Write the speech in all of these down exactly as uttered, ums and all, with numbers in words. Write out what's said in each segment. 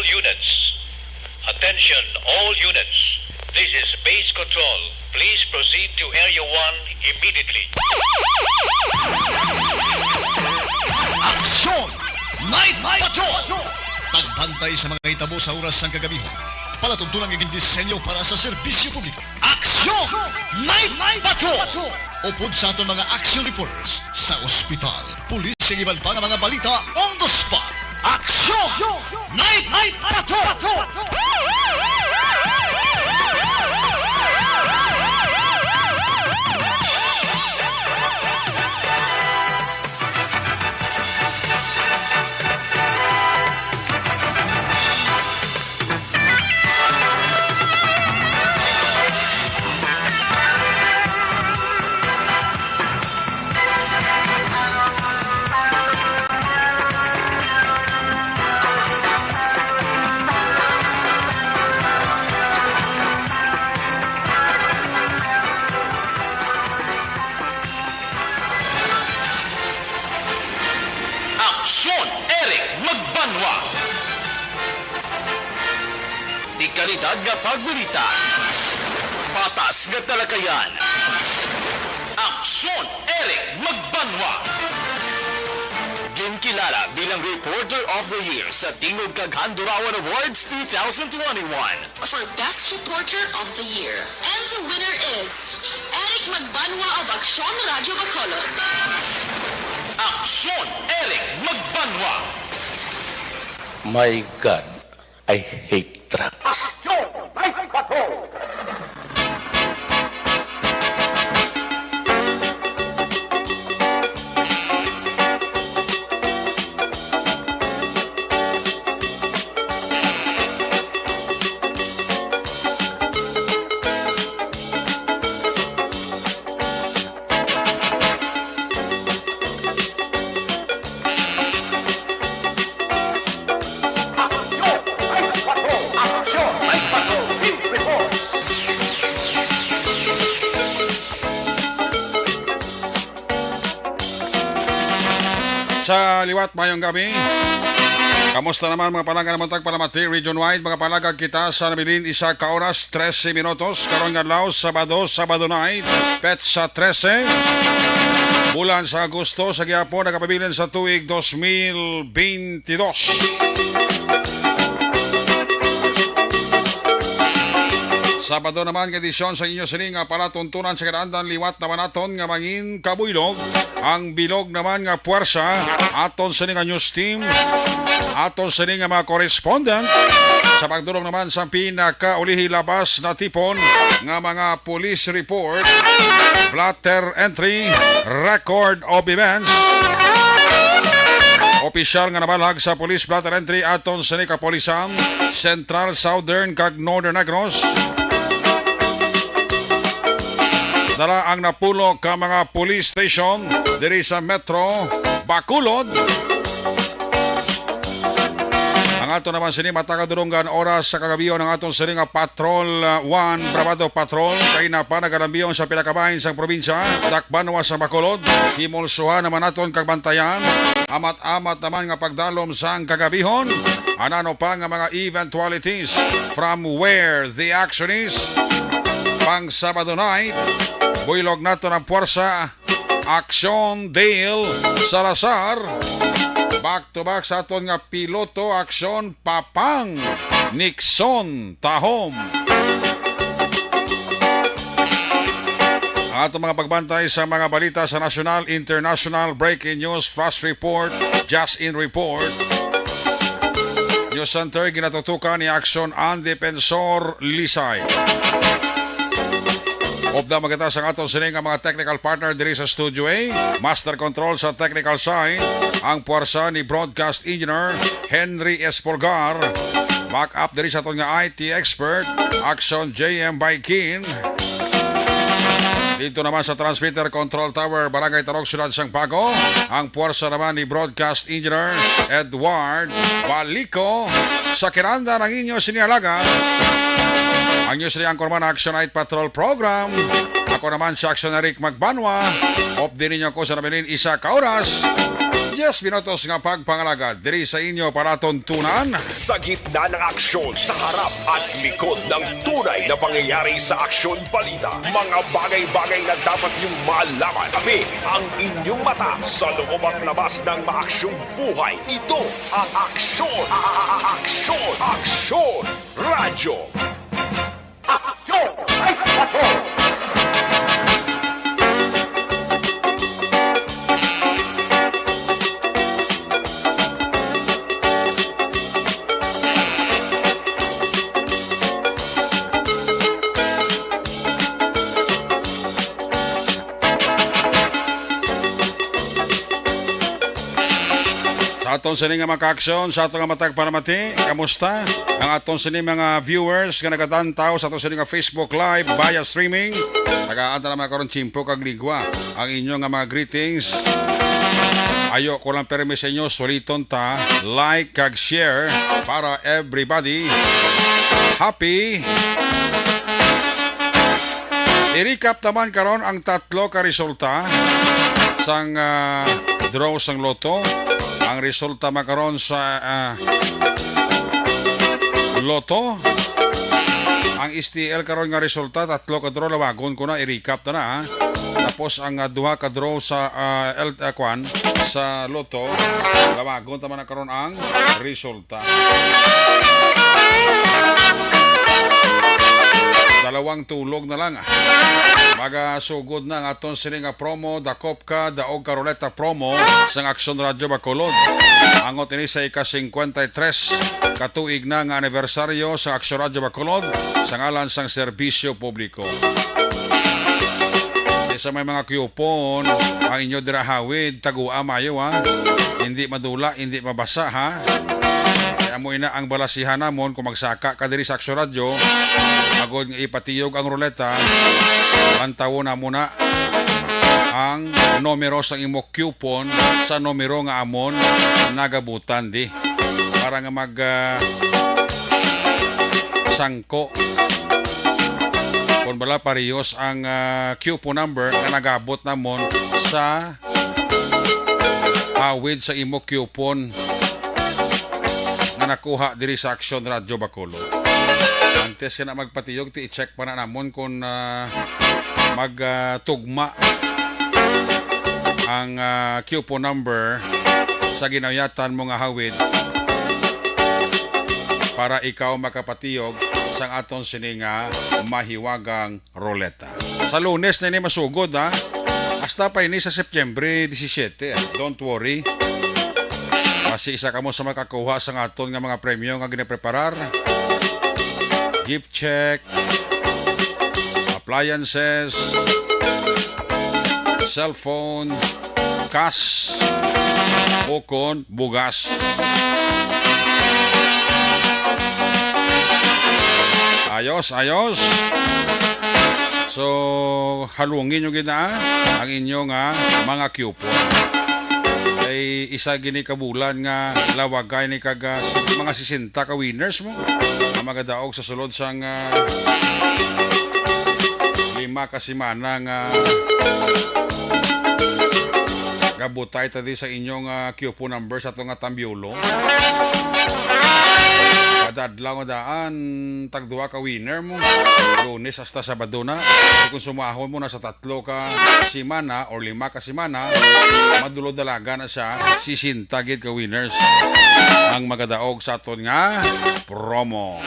Units. Attention, all units. This is base control. Please proceed to Area one immediately. Aksyon! Night Patrol! Tagbantay sa mga hitabo sa oras sang kagabi. Palatuntunan nga gindisenyo para sa serbisyo publiko. Aksyon! Night Patrol! Upod sa aton mga action reporters sa ospital, pulis, kag iban pa nga mga balita on the spot. Aksyon! Night Patrol! Aksyon, Eric Magbanwa. Di kalidad nga pagbalita. Patas nga talakayan. Aksyon, Eric Magbanwa. Ginkilala bilang Reporter of the Year sa Tingog kag Handurawan Awards two thousand twenty-one. For Best Reporter of the Year. And the winner is Eric Magbanwa of Aksyon Radyo Bacolod. Aksyon, Eric Magbanwa. My God, I hate drugs. Aksyon! May Patrol! Sa liwat, mayong gabi. Kamusta naman, mga palangga, naman tag Palamati Region Wide, mga palagag kita sa nabilin isa ka oras, trese minutos. Karon nga adlaw, Sabado, Sabado night, petsa trese, bulan sa Agosto, sa gihapon, nagapabilin sa tuig dos mil beintidos. Sabado naman nga edisyon sa inyo sini nga palatuntunan sa kadaandan liwat naman naton nga mangin kabuylog. Ang bilog naman nga puwersa aton sini nga news team, aton sini nga mga correspondent sa pagdulong naman sa pinakaulihi labas na tipon nga mga police report, blotter entry, record of events. Opisyal nga nabalhag sa police blotter entry aton sini kapulisan, Central, Southern, kag Northern Negros. Dala ang napulo ka mga police station diri sa Metro Bacolod. Ang ato naman sini matag kadulungan oras sa kagabihon ang aton sini nga Patrol, uh, one, Bravado Patrol, kay na pa nagalambiyon sa pinakabahin sang probinsya, dakbanwa sa Bacolod. Himulsuhan naman naton kag bantayan. Amat-amat naman nga pagdalom sang kagabihon. Anano pa nga mga eventualities from where the action is. Pang Sabado night, buylog naton ang puwersa. Aksyon Dale Salazar. Back to back sa aton nga piloto, Aksyon Papang Nixon Tahom. Ato mga pagbantay sa mga balita sa nasyonal, international, breaking news, flash report, just in report. News Center, ginatutukan ni Aksyon An Defensor Lisay. Upda magkita sa aton sini nga mga technical partner diri sa Studio A. Master control sa technical side, ang puwersa ni Broadcast Engineer Henry Espolgar. Back up diri sa aton nga I T expert, Action J M Baikin. Dito naman sa transmitter control tower, Barangay Tarog, Siyudad sang Bago, ang puwersa naman ni Broadcast Engineer Edward Balico. Sa kinanda ng inyo sinialaga, ang News Day Anchorman Action Night Patrol Program. Ako naman si Action Eric Magbanwa. Updi ninyo ako sa nabilin isa ka oras. Diyes minutos nga pagpangalagad diri sa inyo palatuntunan. Sa gitna ng aksyon, sa harap at likod ng tunay na pangyayari sa aksyon balita, mga bagay-bagay na dapat niyong malaman. Kami ang inyong mata sa loob at labas ng maaksyong buhay. Ito ang Aksyon, Aksyon, Aksyon Radyo. Aksyon! Ay, aksyon! Sa aton sini nga mga kaaksyon, sa aton nga matag panamati, kamusta ang aton sini mga viewers nga nagatantaw sa aton sini nga Facebook Live via streaming? Tagaan ta naman karon tiyempo kag ligwa ang inyo nga mga greetings. Ayo ko lang permi sa inyo, suliton ta, like kag share para everybody happy. I-recap naman karon ang tatlo ka resulta sang, ah, draw sang Lotto. Ang resulta man karon sa, ah, Lotto. Ang S T L karon nga resulta, tatlo ka draw, lawagon ko na, i-recap na na, ha. Tapos ang, ah, duha ka draw sa, ah, L-, ah, kwan, sa Lotto, lawagon ta man na karon ang resulta. Dalawang tulog na lang. Magasugod na ang aton sini nga promo, Dakop Ka, Daog Ka Ruleta promo sang Aksyon Radyo Bacolod. Angot ini sa ika-singkwenta y tres ka tuig na nga anibersaryo sa Aksyon Radyo Bacolod sa ngalan sang serbisyo publiko. Sa may mga coupon ang inyo dira hawid, tagua maayo, ha. Hindi madula, hindi mabasa, ha. Kay amo ina ang balasihan namon kung magsaka ka diri sa Aksyon Radyo, agod nga ipatiyog ang ruleta, bantawon namo na ang numero sang imo coupon sa numero nga amon nagabutan di para nga mag, ah, sangko. Kon bala parehos ang, ah, coupon number nga nagabot namon sa hawid sa imo coupon nga nakuha diri sa Aksyon Radyo Bacolod. Antes ka na magpatiyog, ti i-check pa na namon kung, ah, mag, ah, tugma ang, ah, coupon number sa ginauyatan mo nga hawid para ikaw makapatiyog sang aton sini nga mahiwagang ruleta. Sa Lunes na ini masugod, ha? Hasta pa ini sa Setyembre disisiete, ha? Don't worry. Basi isa kamo sa makakuha sang aton nga mga premyo nga ginapreparar. Gift check, appliances, cellphone, cash, ukon bugas. Ayos, ayos. So, halungi nyo gid na ang inyo nga mga coupon. Kay isa gini ka bulan nga lawagay ni kag, ah, mga sesenta ka winners mo ang magadaog sa sulod sang, ah, lima ka semana nga gabutay ta di sa inyong, ah, coupon number sa ato nga tambiolo. Kada adlaw nga daan, tagduha ka winner mo. Lunes hasta Sabado na. So, kung sumahon mo na sa tatlo ka semana or lima ka semana, madulod dalaga na siya, sesenta gid ka winners ang magadaog sa aton nga promo.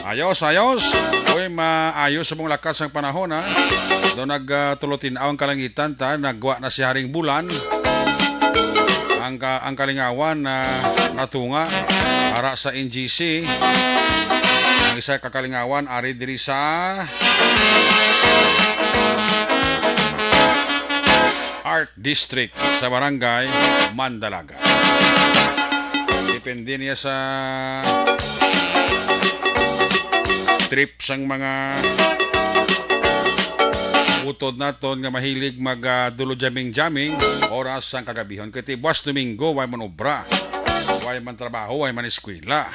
Ayos, ayos. Uy, maayos sa mong lakat sang panahon, ha. Do nag, ah, tulotin-aw ang kalangitan, ta, nagwa na si Haring Bulan. Ang ka-, ang kalingawan na natunga para sa N G C. Ang isa ka kalingawan ari diri sa Art District sa Barangay Mandalaga. Depende niya sa trip sang mga utod naton nga mahilig mag, ah, dulo jamming-jamming oras sang kagabihon. Kay ti buwas Domingo, way man obra, way man trabaho, way man eskwela.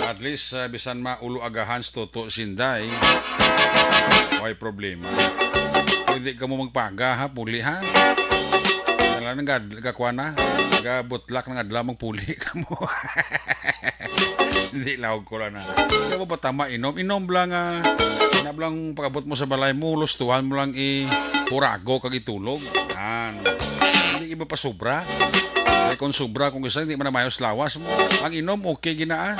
At least, ah, bisan maulo agahan sa tuto sinday, way problema. Pwede ka mo magpaga, ha, puli, ha? Nang gad-, gakuha na, gabutlak na nga adlaw, magpuli kamo. Hindi, lawag ko lang na. Kaya ba tama inom? Inom lang, ah, na lang pag-abot mo sa balay mo, lustuhan mo lang i-, hurago kag itulog. Yan. Hindi iba pa sobra. Kaya kung sobra, kung isa, hindi man na mayos lawas mo. Ang inom, okay gina, ah.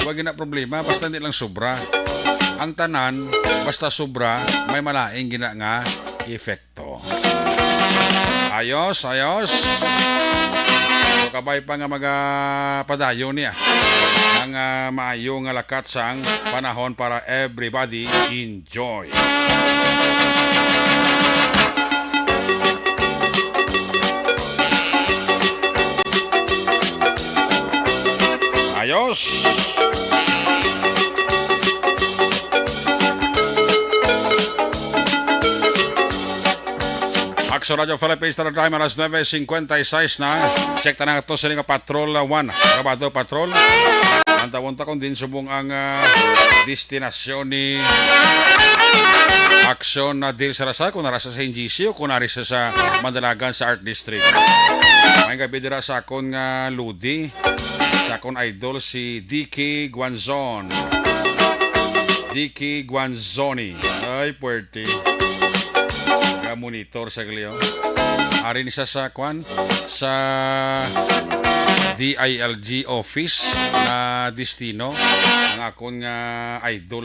Huwag gina problema, basta hindi lang sobra. Ang tanan, basta sobra, may malaing gina nga effect. To. Ayos, ayos. So, kabay pa nga magapadayon niya ang, ah, maayo nga lakat sang panahon para everybody enjoy. Ayos. Action Radio Philippines, Standard Time, alas nuebe cincuenta y seis na. Check ta na to sa nga Patrol, ah, one. Grabado Patrol. Ang tawon ta kung din subong ang, ah, destinasyon ni Action na Dil Salazar, kung nara sa N G C o kung nari sa, sa Mandalagan sa Art District. May gabi dira sa akon nga Ludi, sa akon idol si D K Guanzon. D K Guanzoni. Ay, puwerte. Ga-monitor sa gali, oh. Ari ni siya sa, kwan, sa D I L G office na Destino. Ang akon nga idol,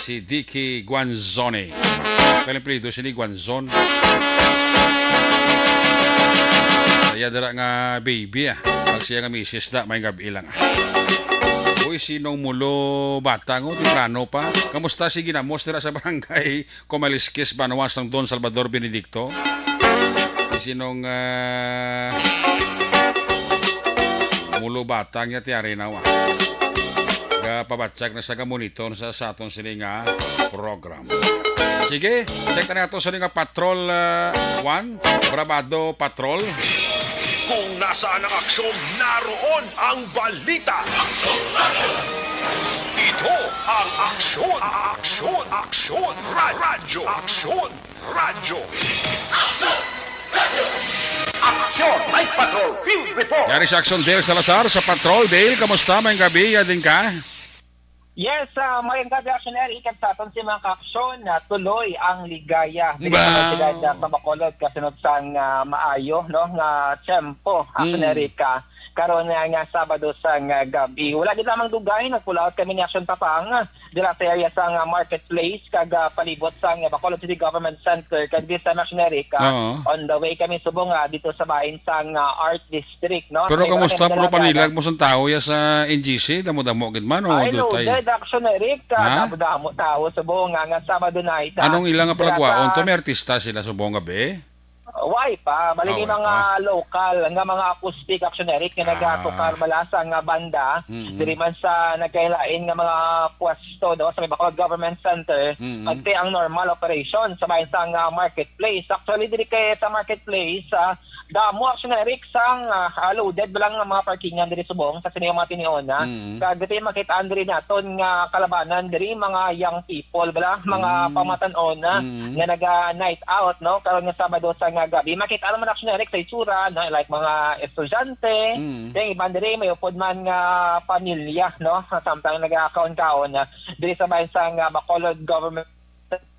si D K Guanzone. Kaya ang apelyido sini Guanzon. Kaya dala nga baby, ah. Pag siya nga misis da, may gabi lang, ah. Uy, sinong mulo batang, oh, temprano pa. Kamusta si Ginamos dira sa barangay Comalisques, Banwa, sang Don Salvador Benedicto? Sinong, ah, mulo batang ya ti ari na, wa? Gapabatyag na sa gamonitor sa, sa aton sini nga program. Sige, check na nato sini nga Patrol, ah, one, Brabado Patrol. Kung nasaan ang aksyon, naroon ang balita. Ito ang Aksyon, Aksyon, Aksyon, Ra-, Radyo, Aksyon, Radyo. Aksyon, Night Patrol, Field Report. Yari si Aksyon Dale Salazar sa Patrol. Dale, kamusta? May gabi, ya din ka? Yes, ah, mayang gabi, Aksyon Eric, at sa aton si mga kaaksyon, na tuloy ang ligaya diri sa Ba? mga siyudad, ah, sa Bacolod, kasunod sang, ah, maayo, no, nga tiyempo, Aksyon Mm. Eric, ah, karon nga, nga Sabado sang, ah, gabi. Wala gid lamang dugay, nagpulaot kami ni Aksyon Papang, ah, dira sa area sang, ah, marketplace, kag, ah, palibot sang, ah, Bacolod City Government Center, kag this time, Aksyon Eric, ah, Oo. on the way kami subong, ah, dito sa bahin sang, ah, Art District, no? Pero May kamusta, barangay Pro Dalaga, Panilag, no? mo sang tawo ya sa N G C? Damo-damo gid man, o Ay, dutay? loaded, Aksyon Eric. Ah, Ha? damo-damo tawo subong nga, nga Sabado night, ah. Anong ilang nga Dira palagwaon sa to? May artista sila subong gabi? Why pa? Bali Ah, ni why mga pa? lokal nga mga acoustic, Aksyon Eric, nga Ah. nagatukar bala sa nga banda. Mm-mm. Diri man sa nagkailain nga mga pwesto, no, sa may Bacolod Government Center, Mm-mm. magti ang normal operation sa bahin sang, ah, marketplace. Actually, diri kay sa marketplace, ah, damo, Aksyon Eric, sang, ah, ah, loaded ba lang ang mga parkingan diri subong sa sini nga mga tinion, ha? Mm. Kag diri makit-an diri naton nga kalabanan diri, mga young people bala, mga Mm. pamatan-on, ha, Mm. nga naga night out, no? Karon nga Sabado sa nga gabi. Makit-an naman, Aksyon Eric, sa itsura, no? Like mga estudyante, Mm. then iban diri may upod man nga pamilya, no? Samtang nagakaon-kaon, ah, diri sa bahin sang, ah, Bacolod Government,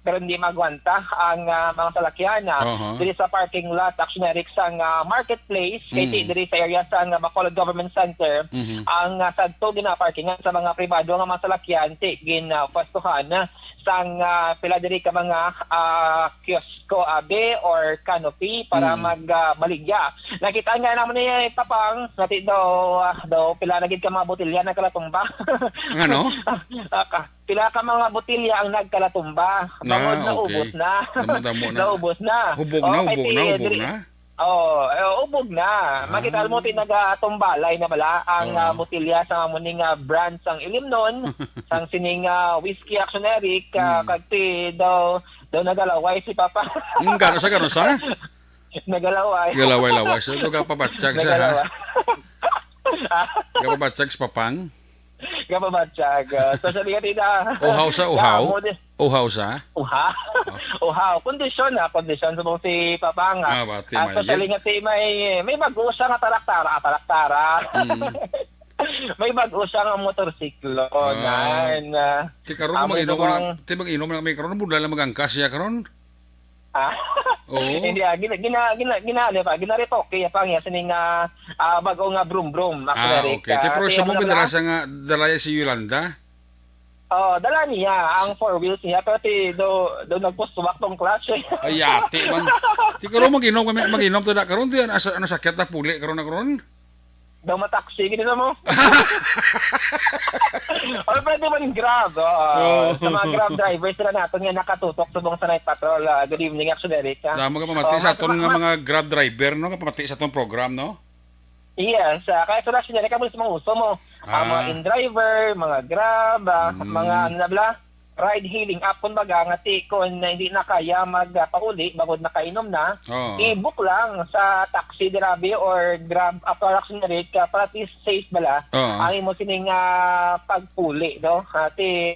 pero hindi magwanta ang, ah, mga salakyan, ah, Aha. diri sa parking lot, Aksyon Eric, sang, ah, marketplace, kay Mm. ti diri sa area sang, ah, Bacolod Government Center, Mhm. ang, ah, sadto ginaparkingan sa mga pribado nga mga salakyan, ti gin, ah, pwestuhan, ah, sang, ah, pila diri ka mga, ah, kiosko, abi, or canopy para Mm. mag, ah, baligya. Nakita nga naman ni Papang, nga ti daw, ah, daw pila na gid ka mga botelya nagkalatumba. Ang ano? Ah, ka-, pila ka mga botelya ang nagkalatumba. Ah, Bangod okay. naubos na. Damo-damo na. Naubos na. Hubog na, Okay, hubog na, sige, hubog diri-, na. Oo, eh, ubog na. Ah. Makita mo, ti nagatumbalay na bala ang, Oo. ah, botelya sa amo ni nga brand sang Ilimnon, sang sining, ah, whiskey, Aksyon Eric, ah, Hmm. kag ti daw, daw nagalaway si Papa. Hmm, gano sa, gano sa? Nagalaway. Galaway-laway. So, ito ka pabatsag siya, ha? Nagalaway. Ka pabatsag si Papang? Gapabatyag. Ah, so, sabi ka, tita, Uhaw sa uhaw? damo di-, Uhaw sa? Uha. Oh. Uhaw. Kondisyon na, kondisyon subong si Papang, ah. Ah, bati, Ah, especially Mayig. nga si may, may bago siya nga taraktara, ah, taraktara. Mm. May bago siya nga motorsiklo, Ah. nan, ah, Ti karon amo mag-inom na, subong ti mag-inom na may karon, budlay lang mag-angkas siya karon. Ah. Oo. Hindi, ah, gina-, gina-, gina-, gina-, ano pa, ginaretoke pa niya sining, ah, ah, bago nga brum brum, Ah, actually, okay. Ti ah, pero kaya siya mo mo na gindala pala? sa nga, dala si Yolanda? Oh, dala niya ang four wheels niya, pero ti do, do nagpuswak tong clutch, eh. Ay, yati man. Ti karon mag-inom kami, mag-inom ta na karon, ti ano, sa, ano, sakit na puli karon na karon? Daw mataksi, gini na mo. Or pwede man Grab, oo. Oo. Sa mga Grab drivers sila naton nga nakatutok subong sa night patrol, ah, good evening, Action Eric, ah. Damo ka pamati Oo, sa nga aton sa nga mga mga Grab driver, no? Nga pamati sa atong program, no? Yes, ah, kaya sa Action Eric, kamo sa mga uso mo. Ah, mga Ah. in-driver, mga Grab, ah, Mm. mga ano na bala, ride hailing app, kumbaga, nga ti-, kung hindi na kaya magpauli, bangod nakainom na, Oo. i-book lang sa taxi, grabe, or Grab, ah, para Action Eric, ah, para at least safe bala Oo. ang imo sining, ah, pagpuli, no? Ah, ti-,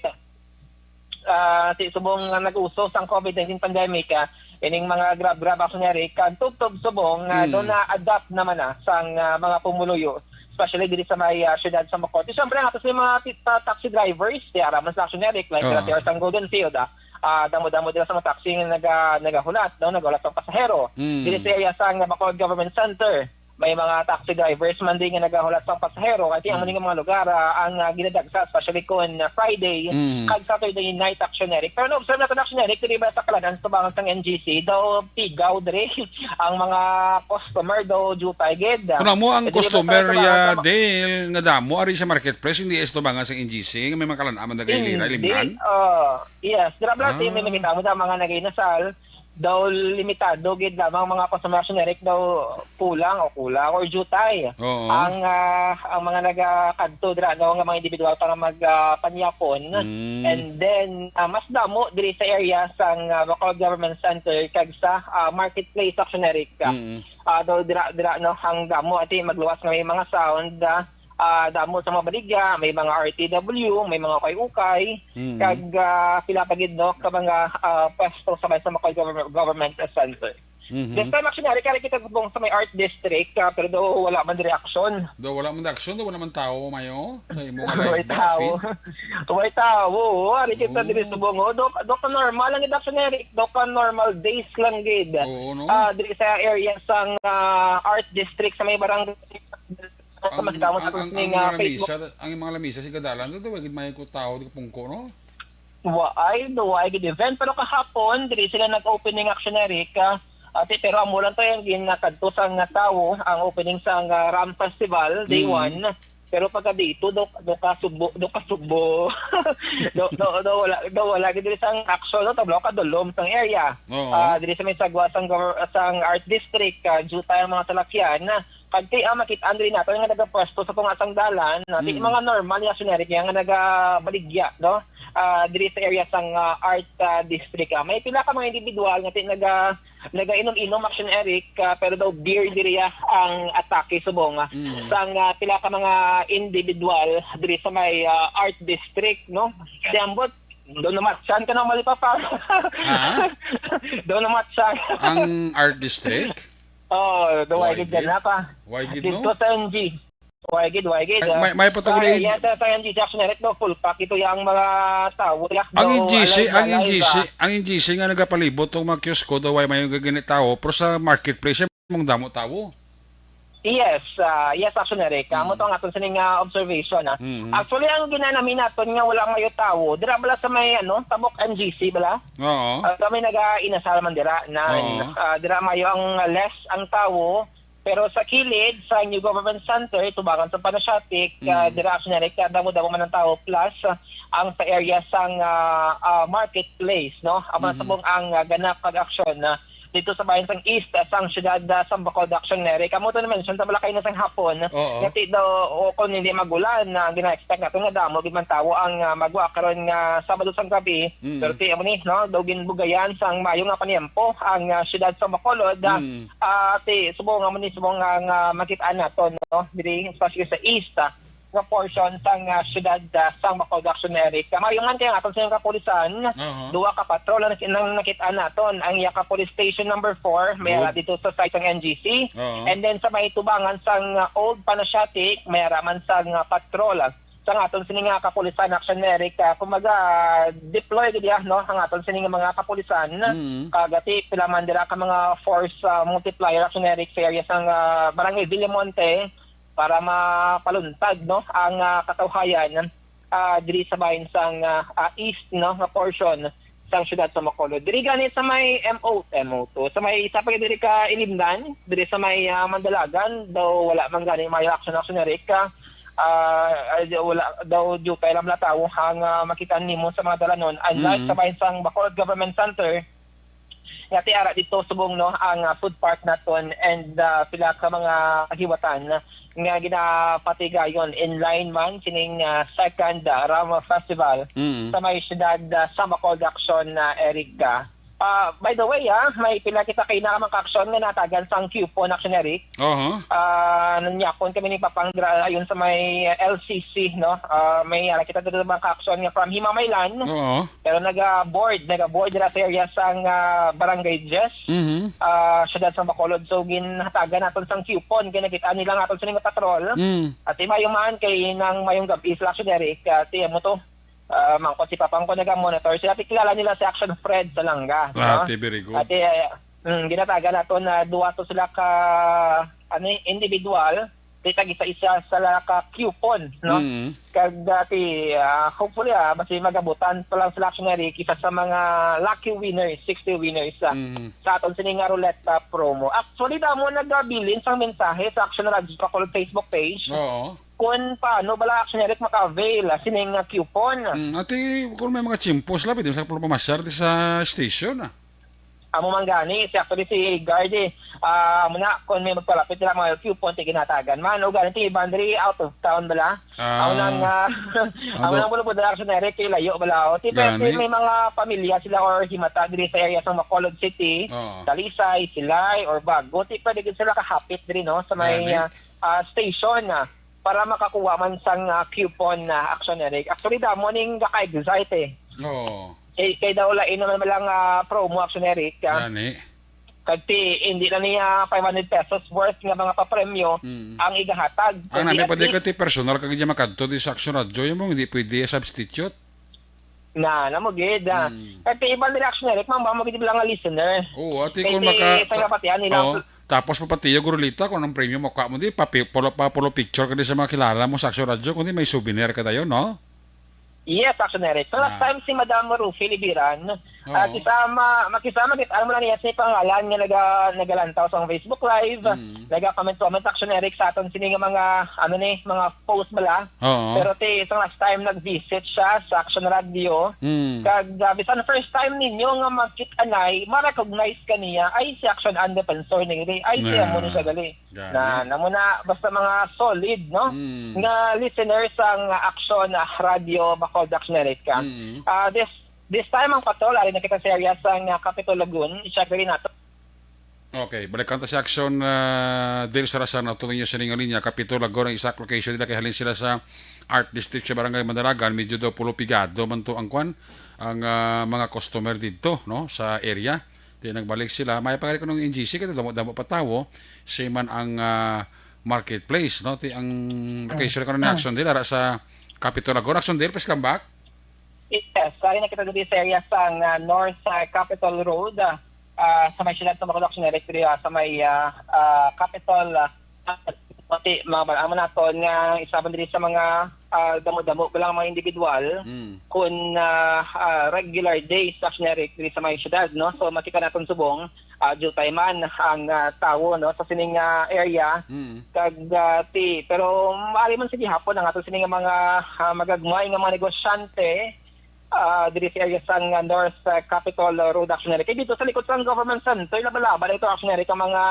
ah, ti-, subong nga nag-uso sang covid nineteen pandemic, ah, ining mga Grab, Grab, Action Eric, kag tubtob subong nga Mm. do na-adapt naman na sang, ah, mga pumuluyo, especially diri sa may, ah, siyudad sa Macote. Siyempre, ang ato sa mga ti-, ta-, taxi drivers, ti ara man sa Action Eric, like, Oo. dira ti ara sang Golden Field, ah, ah, damo-damo dira sa mga taxi nga naga-, nagahulat, no? Nagahulat sang pasahero. Mm. Diri sa area sang Bacolod Government Center, may mga taxi drivers man din nga nagahulat sang pasahero, kay amo Mm. ning mga lugar, ah, ang, ah, ginadagsa, especially kon, ah, Friday Mm. kag Saturday night, Action Eric. Pero na-observe naton, Action Eric, diri ba sa Kalan-an, sa tubangan sang N G C, daw pigaw diri ang mga customer, daw diutay gid. Kuno mo ang Diri ba sa customer, tubangan ya, sa ma- Dale, nga damo ari sa marketplace, hindi sa tubangan sang N G C, nga may mga kalan-an man dagay lira, Hindi. limnan? Ah, yes, dira bala, Ah. may makita mo sa mga nag-inasal, daw limitado gid lamang mga customer, Action Eric, daw kulang o kulang or diutay Oo. ang, ah, ang mga nagakadto dira, no, nga mga individual para mag, ah, panyapon. Mm. And then, ah, mas damo diri sa area sang, ah, Bacolod Government Center kag sa, ah, Marketplace, Action Eric. Mm. Ah, daw dira, dira, no, ang damo, ati magluwas nga may mga sound, ah, ah, damo sa mga baligya, may mga R T W, may mga ukay-ukay, Mm. kag, ah, pila pa gid, no, ka mga, ah, pwesto sa may, sa Bacolod Government, Government Center. Mhm. This time, actually, ari, ari kita subong sa may Art District, ah, pero daw wala man diri aksyon. Daw wala man aksyon, daw wala man tawo, Mayo, sa imo nga Way live ba, tawo. Fit? Way tawo, oo. Ari kita Oo. diri subong, oh. Do, do ka normal lang gid, actually, Eric. Do ka normal days lang gid. Oo, no? Ah, diri sa area sang, ah, Art District sa may barangay. Ang, Mas damo sa ang, ang, ning, ang ah, mga Facebook. lamisa, ang mga lamisa sa gadalan, daw, daw, gid may ko tawo, di ko pungko, no? Waay, do waay gid event. Pero kahapon, diri sila nag-opening, actually, Eric, ah, ate, pero amo lang to yung ginakadto sang tawo, ang opening sang, ah, Ram Festival, day Mm. one. Pero pagka dito, do, do ka subo, do ka subo. do, do, do, wala, do, wala gid diri sang action, no? Tablo ka dulom sang area. Oo. Ah, diri sa may sagwa sang gov-, sang Art District, ah, diutay ang mga salakyan. Kag ti, ah, makit-an diri nato nga nagapwesto sa tunga sang dalan, ah, ti Mm. mga normal nga generic nga nagabaligya, no? Ah, diri sa area sang, ah, Art, ah, District, ah. May pila ka mga individual nga ti naga-, nagainom-inom, Action Eric, ah, pero daw beer diri, ah, ang atake subong, ah, Mm. sang, ah, pila ka mga individual diri sa may, ah, Art District, no? Di ambot, daw namatsan ka na mali pa, pa. Ha? Daw namatsan. Ang Art District? Oh, daw Why ay gid gid? na pa. Why gid, Dito no? sa N G. Why gid, why gid, May, ah. may, may pa to Sa, gid. Yes, sa, sa N G C Action Direct, no, full pack ito yung mga tao. Yak Ang daw, N G C, alive ang na alive, N G C, ah. ang N G C nga nagapalibot tong mga kiosko daw ay may gagani tao, pero sa marketplace, mong damo tao. Yes, ah, yes, Action Direct. Amo Mm. to ang aton sining, ah, observation, ah. Mm. Actually, ang ginanami naton nga wala mayo tao, dira bala sa may, ano, Tabok N G C bala? Oo. Ah, kami naga-inasal man dira na, Oo. ah, dira mayo ang less ang tao, pero sa kilid, sa New Government Center, tubangan sa Panasiatic, ah, Mm. dira, Action Direct, ah, damo-damo man ang tao, plus, ah, ang sa area sang, ah, ah, marketplace, no? Amo na Mhm. subong ang, ah, ganap pag-aksyon na dito sa bayan sang East, ah, sang siyudad, ah, sang Bacolod, Action Direct. Amo to na-mention sa balakay na sang hapon, Oo. nga ti daw, o kung hindi magulan, na gina-expect natin nga damo gid man tawo ang, ah, magwa karon nga Sabado sang gabi. Mm. Pero ti amo ni, no, daw ginbugayan sang mayo nga paniyempo ang, ah, siyudad sa Bacolod, ah, Mm. ah, ti subong amo ni, subong nga, nga makit-an nato, no, diri, especially sa East, ah. nga portion sang, ah, siyudad, ah, sang Bacolod, Action Eric. Ah, maayo man kay ang aton sa kapulisan, Aha. duha ka patrol ang naki-, nang nakit-an naton. Ang iya ka police station number four, may Good. ara dito sa side sang N G C. Oo. And then sa may tubangan sang, ah, Old Panasiatic, may ara man sang, ah, patrol, ah, sang aton sini nga kapulisan, Action Eric. Ah, kumbaga, deploy gid, ah, no, ang aton sini nga mga kapulisan. Mm. Kag ati pila man dira ka mga force, ah, multiplier, Action Eric, sa area sang, ah, Barangay Villamonte, para mapaluntad, no, ang, ah, katawhayan, ah, diri sa bahin sang, ah, ah, east, no, nga portion sang siyudad sa Bacolod. Diri gani sa may M O, M O two, sa may isa pa diri ka Ilimnan, diri sa may, ah, Mandalagan, daw wala man gani maayo action, Action Eric, ah, ah, wala daw, diyutay lang mga tawo ang, ah, makita nimo sa mga dalanon. Unlike Mm. sa bahin sang Bacolod Government Center, nga ti ara dito subong, no, ang, ah, food park naton and, ah, pila ka mga kahiwatan nga ginapatigayon in line man sining, ah, second, ah, Rama Festival Mm. sa may siyudad, ah, sa Bacolod, Action, ah, Eric. Ah, by the way, ah, may pila kita kay na mga ka-action nga natagan sang coupon, Action Eric. Oho. Ah, nanyakon kami ni Papang Dra-, ayun sa may L C C, no? Ah, may ara kita dito mga ka-action nga from Himamaylan. Oo. Pero naga-board, naga-board dira sa area sang, ah, Barangay Jess. Mhm. Ah, siyudad sang Bacolod. So, ginhatagan naton sang coupon, kay nakita nila nga aton sini nga patrol. Mm. At imayo man, kay nang mayong gabi sila, Action Eric, ah, ti, amo to. Ah, mangkot si Papang ko, naga-monitor sila. Ti kilala nila si Action Fred Salanga, Ah, no? ti, very good. At, eh, mm, ginatagan naton na duha to sila ka, ano, individual. Ti tag-isa-isa sa la ka coupon, no? Mm. Kag dati, ah, hopefully, ah, basi magabutan pa lang sila, Action Eric, isa sa mga lucky winners, sixty winners, ah, Mm. sa aton sini nga ruleta promo. Actually, damo nagabilin sang mensahe sa Action Radyo Bacolod Facebook page Oo. kung paano bala, Action Eric, maka-avail, ah, sining, ah, coupon. Mm, ati, kung may mga tiyempo sila, pwede sa pamasyar di sa station, ah. Amo man gani, si, actually, si Guard, eh, ah, amo na, kung may magpalapit nila mga coupon, ti ginatagan man. O gani, ti iban diri out of town bala. Ah. Amo nang, ah, amo Ado. nang bulubod na, Action Eric, kay layo bala. O, ti, Gani. ti may mga pamilya sila or himata diri sa area sa Bacolod City, Oo. Talisay, Silay, or Bago. Ti pwede gid sila kahapit diri, no, sa may, Gani. ah, ah, station, ah, para makakuha man sang, ah, coupon na, Action Eric. Actually, damo ning gaka-excite, eh. Oo. Kay, kay daw lain naman lang, ah, promo, Action Eric, ah. Gani. Kag ti, hindi na niya five hundred pesos worth nga mga papremyo Mm. ang igahatag. Ang Kundi nami at pwede least ka ti personal ka gid makadto di sa Action Radyo, yung mo hindi pwede substitute. Na, namo gid, ah. Mm. Kag ti iban nila, Action Eric, ma'am, ba mo gid lang nga listener. Oo, ati Kay kung ti, maka-, sa kapatian nila, oo, tapos papatiyo, Gurulita, kung anong premyo mo, kuha mo di, papi-, pulo, pa, pulo picture ka di sa mga kilala mo sa Action Radyo, kundi may souvenir ka tayo, no? Yes, Action Eric. So, last Ah. time si Madam Rufi Libiran, ah, Oo. kisama, makisama kit-, ano mo lang niya, si pangalan nga naga-, nagalantaw sa Facebook Live, Mm. naga-comment-comment, Action Eric, sa aton sini nga mga, ano ni, mga post bala. Oo. Pero ti, sa last time nag-visit siya sa Action Radio, Mm. kag, ah, bisan first time ninyo nga magkit-anay, ma-recognize ka niya, ay si Action ang defensor ni Ray, ay siya Na, mo ni siya gali. Gani. Na, namo na, basta mga solid, no? Mm. Nga listeners sang Action, ah, Radio Bacolod, Action Eric. Mm. Ah, this, this time ang patrol, ari na kita sa area sang, ah, Capitol Lagoon, i-check rin nato. Okay, balikan ta si Action, ah, Dale Sarasar, na tuloy niya sa linya. Kapito, Laguna, exact location nila, kay halin sila sa Art District sa Barangay Mandalagan. Medyo daw pulo pigado man to ang kwan, ang, ah, mga customer dito, no, sa area. Di nagbalik sila. May pagkari ko ng N G C, kaya damo-damo pa tawo, same man ang, ah, marketplace, no? Ti ang location ko na ni Action Dale, ara sa Capitol Laguna. Action Dale, please come back. Yes, ari na kita diri sa area sang, ah, North, ah, Capitol Road, ah, ah, sa may siyudad sa Bacolod, Action Eric, diri, ah, sa may, ah, ah, Capitol, ah, pati mga bal-, amo naton nga isa man diri sa mga, ah, damo-damo pa lang mga individual Mm. kun, ah, ah, regular days, Action Eric, diri sa may siyudad, no? So, makita naton subong, ah, diutay man ang, ah, tawo, no, sa sining, ah, area. Mm. Kag, ah, ti, pero maaari man sa gihapon ang ato sini nga mga, ah, magagmay nga mga negosyante, ah, diri sa area sang, ah, North, ah, Capitol, ah, Road, Action Eric. Kay dito sa likod sang Government Center, laba-laba na ito, Action Eric, ang mga,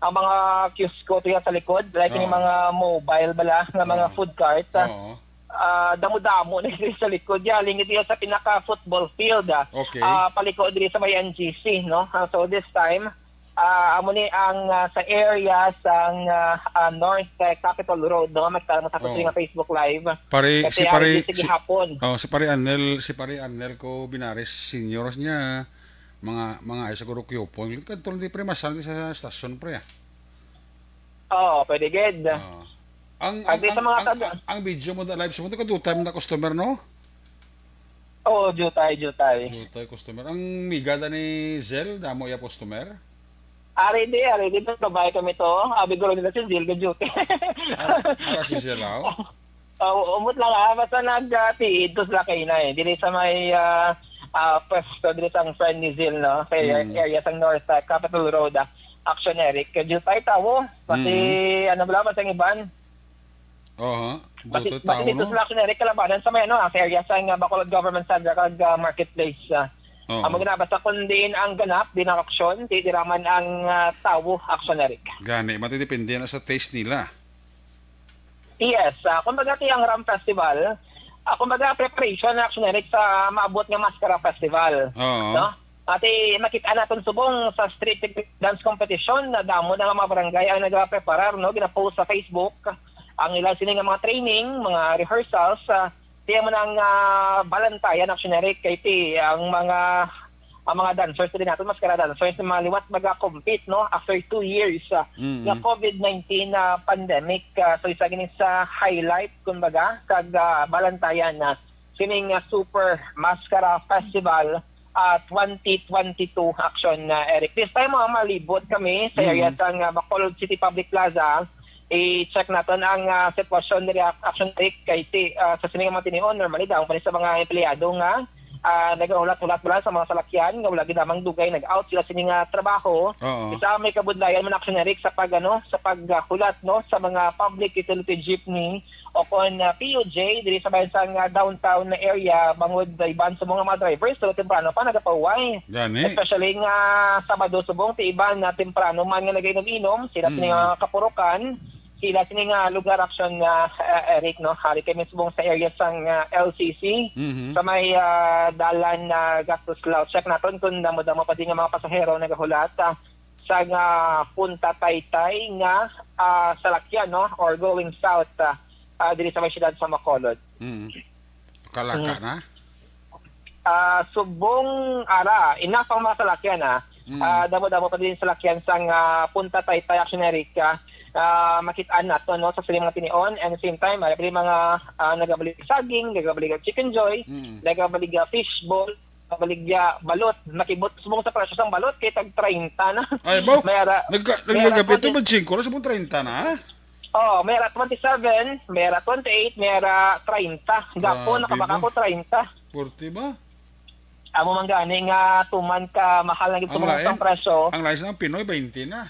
ang mga kiosko to sa likod, like yung Oo. mga mobile bala, nga mga Oo. food cart, ah, Oo. ah, damo-damo na ito sa likod. Ya, lingid yan sa pinaka-football field, ah. Okay. Ah, paliko diri sa may N G C, no? Ah, so this time, Ah, amo ni ang, ah, sa area sang, ah, ah, North, eh, Capitol Road, no? Magtala mo sa Oo. Nga Facebook Live. Pare, Kasi si ari pare, di sige si, hapon. Oh, si pare Arnel, si pare Arnel ko Binares Senior niya, mga, mga ay sa Gurukyo po. Kadto lang di pre, mas sa estasyon pre, ah. Oo, pwede gid. Ah. Ang, ang, Pwede sa ang, mga ang, taga- ang, ang video mo da live mo, kadutay mo na customer, no? Oo, jutay, jutay. Jutay customer. Ang miga da ni Zel, damo iya customer? Ari di, ari di, babae kami to. Abi ko lang nila si Zel, ka jutay. Ara, ara si Zel, aw? Oo, umot lang, ah. Basta nag, ah, tiid to sila kaina, eh. Dili sa may, ah, ah, pwesto, dili sa ang friend ni Zel, no? Sa Mm. area sa North, ah, Capitol Road, ah. Action Eric. Ka jutay tawo. Pati, Mm. ano ba, basta ang iban. Oho. Basi, Duterte basi tao, dito no? Sa Action Eric, kalabanan sa may, ano, ah, sa area sa nga Bacolod Government Center kag, ah, Marketplace, ah. Oo. Amo gina, basta kung diin ang ganap, diin ang aksyon, di, di raman ang, ah, tawo, Action Eric. Gani, matidepende na sa taste nila. Yes, ah, kumbaga, ti ang Ram Festival, ah, kumbaga, preparation na, Action Eric, sa maabot nga Maskara Festival. Oo. No? Ati, makita naton subong sa street dance competition na damo na nga mga barangay ang nagapreparar, no? Ginapost sa Facebook ang ila sini nga mga training, mga rehearsals, ah, tiyan mo nang, ah, balantayan, Action Eric, kay ti ang mga, ang mga dancers din natin, maskara dancers, na mga liwat maga-compete, no? After two years, ah, Mm. nga covid nineteen, ah, pandemic, ah, so isa gini sa highlight, kumbaga, kag, ah, balantayan na sining, ah, Super Maskara Festival, ah, twenty twenty-two, Action, ah, Eric. This time, ah, malibot kami sa Mm. area sang, ah, Bacolod City Public Plaza. I-check naton ang, ah, sitwasyon diri, Action Eric, kay ti, ah, sa sini nga mga tinion, normally, daw pa ni sa mga empleyado nga, ah, nagahulat-hulat bala sa mga salakyan nga wala gid lamang dugay nag-out sila sini nga trabaho. Oo. Isa may kabudlayan man, Action Eric, sa pag, ano, sa paghulat, no, sa mga public utility jeepney o kon, ah, P U J diri sa bayan sang, ah, downtown na area, bangod sa iban sa mga, mga drivers, pero temprano pa nagapahuway. Gani. Especially nga Sabado subong, ti iban na temprano man nga nagainom-inom, sila sini Mm. nga kapurukan, sila sini nga lugar, Action, ah, ah, Eric, no? Hari kami subong sa area sang, ah, L C C, Mhm. sa may, ah, dalan na Gatos Lao. Check naton kung damo-damo pa din nga mga pasahero nagahulat, ah, sa nga Punta Taytay nga, ah, salakyan, no, or going south, ah, ah, diri sa may siyudad sa Bacolod. Mm. Kalaka Mm. na? Ah, subong ara, enough ang mga salakyan, ah. Mm. Ah, damo-damo pa din salakyan sang, ah, Punta Taytay, Action Eric, ah, ah, makit-an nato, no, sa sining mga tinion. And the same time, may mga, ah, nagabaligya saging, nagabaligya chicken joy, Mm. nagabaligya fishball, baligya balot. Nakibot subong sa presyo sang balot kay tag treinta na. Ay, baw. May ara, Nagka-, may ara naglagabit to, twenty. Ba't singko na sa mong treinta na? Oh, may ara twenty-seven, may ara twenty-eight, may ara treinta. Gapo, Grabe nakabaka ba? Ko treinta. Forty ba? Amo man gani nga tuman ka mahal na gid Ang subong lain, sang presyo. Ang lain sa Pinoy, bainte na.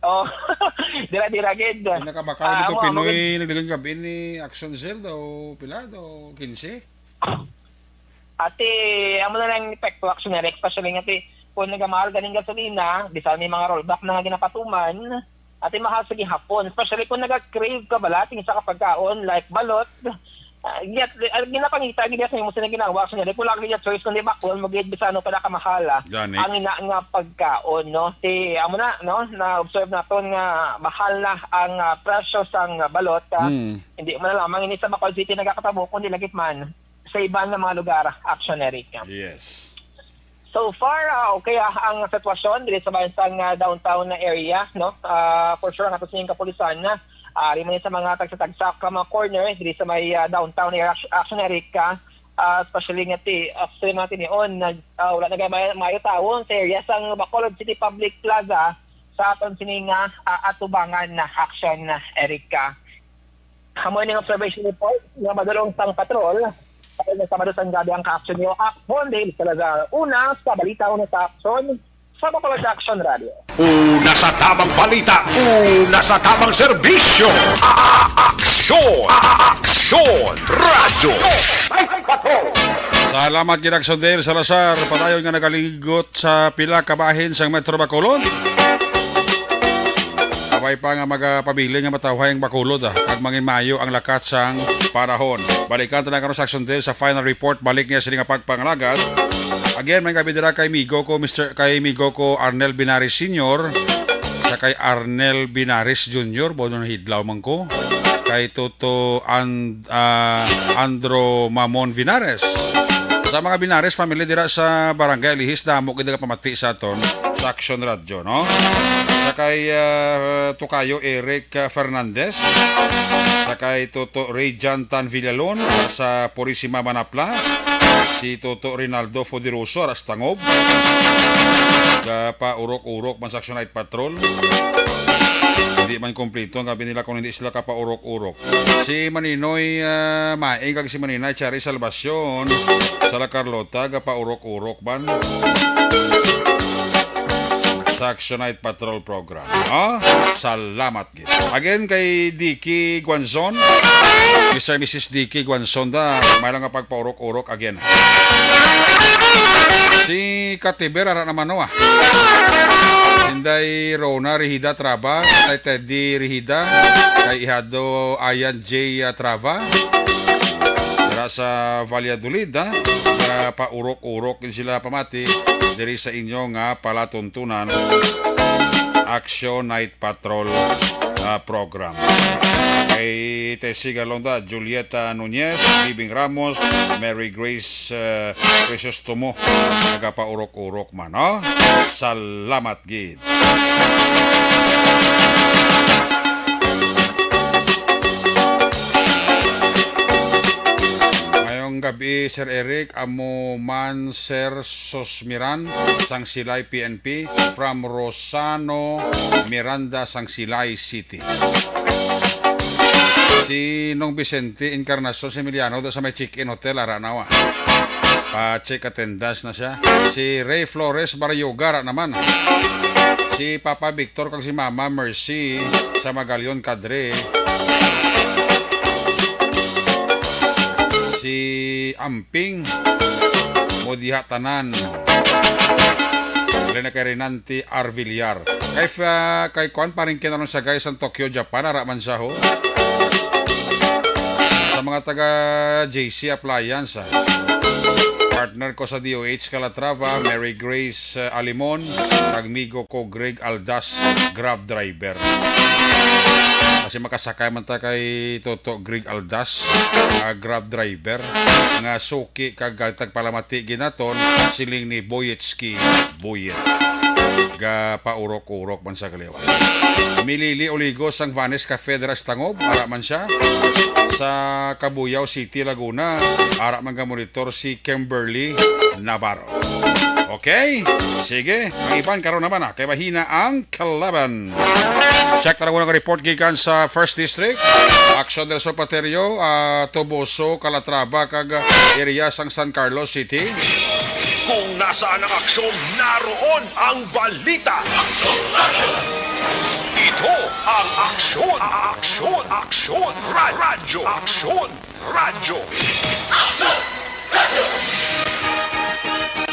Oh, dira-dira gid. Ang nakabaka Ah, dito, amo, amo Pinoy, gid. Nagdagan gabi ni Action Sale daw, pila daw, quince? Ati, amo na lang epekto, Action Eric, especially nga ti, kung nagamahal ganing gasolina, bisan may mga rollback na nga ginapatuman, ati mahal sa gihapon, especially kung naga-crave ka bala, ting sa kapagkaon, like balot, ah, yet, ah, ginapangita, gid sa imo sa ginawa, Action Eric, wala ka gid choice, kundi bakon mo gid, bisan ano pa na kamahal, ah, Gani. Ang ina nga pagkaon, no? Ti, amo na, no? Na-observe naton nga mahal na ang, ah, presyo sang balot, ah, Mm. Hindi man lamang ini sa Bacolod City nagakatabo, kundi lagit man sa iban nga mga lugar, Action Eric. Yes. So far, ah, okay, ah, ang sitwasyon diri sa bayan sang, ah, downtown na area, no? Ah, for sure, ang ato sining kapulisan, ah, ari man sa mga tagsa-tagsa ka mga corner diri sa may, ah, downtown area, Action Eric, ah, especially nga ti, ah, sa mga tinion na, ah, wala na gani may, may tawon sa area sang Bacolod City Public Plaza sa aton sini nga, ah, atubangan na Action, ah, Eric. Amo ini ang observation report nga madulong sang patrol. Sa Sabado sang gabi ang ka-action niyo, Akpon Dale Salazar. Una sa balita, una sa aksyon, sa Bacolod Action Radio. Una sa tamang balita, una sa tamang serbisyo. A-, a-, aksyon, a-, a-, aksyon, radyo. Salamat gid, Action Dale Salazar. Padayon nga nagaligot sa pila ka bahin sang Metro Bacolod. Kabay pa nga magapabilin nga matawhay ang Bacolod, ah, kag mangin maayo ang lakat sang panahon. Balikan ta na karon sa Action Dale sa final report. Balik niya sini nga pagpangalagad. Again, may gabi dira kay migo ko, Mister, kay migo ko Arnel Binares Senior, sa kay Arnel Binares Junior, bono nahidlaw man ko. Kay Toto and, ah, Andro Mamon Binares. Sa mga Binares family dira sa Barangay Alihis, damo gid nagapamati sa aton sa Action Radio, no? Sa kay, ah, Tukayo Eric, ah, Fernandez, sa kay Toto Ray John Tan Villalon, sa Purisima Manapla, si Toto Rinaldo Fodiroso, aras tangob. Gapaurok-urok man sa Action Night Patrol. Hindi man kompleto ang gabi nila kung hindi sila kapaurok-urok. Si Maninoy, ah, Maing kag si Maninay Cherry Salvacion, sa La Carlota, gapaurok-urok man sa Action Night Patrol Program. Ah, salamat gid. Again, kay Dicky Guanzon, Mister Missus Dicky Guanzon, da, may lang nga pagpaurok-urok again. Si Katiber, ara naman, no, ah. Inday Rona Rihida Traba, kay Teddy Rihida, kay Ihado Ayan J, ah, Traba. Dira sa Valladolid, ha? Kaya paurok-urok din sila pamati diri sa inyo nga palatuntunan, Action Night Patrol, ah, Program. Kay Tessie Galonda, Julieta Nunez, Bibing Ramos, Mary Grace, ah, Crisostomo, nagapaurok-urok man, no? Salamat gid. Ngayong gabi, Sir Eric, amo man, Sir Sosmiran, sang Silay P N P, from Rosano, Miranda, sang Silay City. Si Nong Vicente Encarnacion Emiliano do sa may Chicken Hotel, ara na, wa. Pa-check attendance na siya. Si Ray Flores Barayuga, ara naman. Si Papa Victor kag si Mama Mercy sa Magalion Cadre. Si Amping, mo diha tanan. Dali na kay Renante Arvillar. Kay, ah, kay Kwan, paring kinaron sa guys sa Tokyo, Japan, ara man siya, ho. Sa mga taga J C Appliance, ah. Partner ko sa D O H Calatrava, Mary Grace, ah, Alimon, kag migo ko Greg Aldas, Grab driver. Kasi makasakay man ta kay Toto Greg Aldas, ah, Grab driver, nga suki kag tagpalamati ginaton, siling ni Boyet Ski Buyet. Gapaurok-urok man sa kaliwat. Milili Oligos sang Vanes Cafe dira sa Tangob, ara man siya. Sa Cabuyao City, Laguna, ara man ga monitor si Kimberly Navarro. Okay? Sige, ang iban karon naman, ah, kay mahina ang kalaban. Check ta lang unang report gikan sa First District. Action del Sur Paterio, ah, Toboso, Calatrava, kag area sang San Carlos City. Kung nasaan ang aksyon, naroon ang balita. Ito ang Aksyon, Aksyon, Aksyon, Ra-, Radyo, Aksyon, Radyo.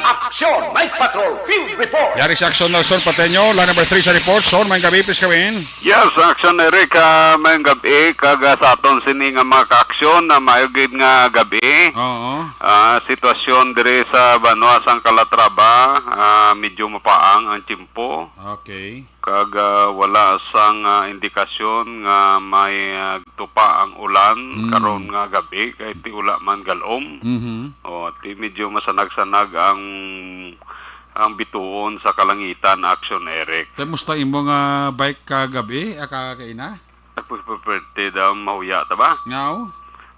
Aksyon Night Patrol Field Report. Yari sa Aksyon Nelson Pateño, line number three sa report. Son, may gabi, please kawin. Yes, Aksyon Eric, ah, may gabi, kag, ah, sa aton sini nga mga kaaksyon na mayo gid nga gabi. Oo. Ah, sitwasyon diri sa Banwa sang Calatrava, ah, medyo mapaang ang tiyempo. Okay. Kag, ah, wala sang, ah, indikasyon nga may, ah, tupa ang ulan Mm. karon nga gabi, kay ti wala man galom. Mhm. O, ti medyo masanag-sanag ang, ang bituon sa kalangitan, Aksyon Eric. Te, musta imo nga bike kagabi, ah, ka-, kaina? Nagpupwerte daw, mahuya ta ba? Ngaw?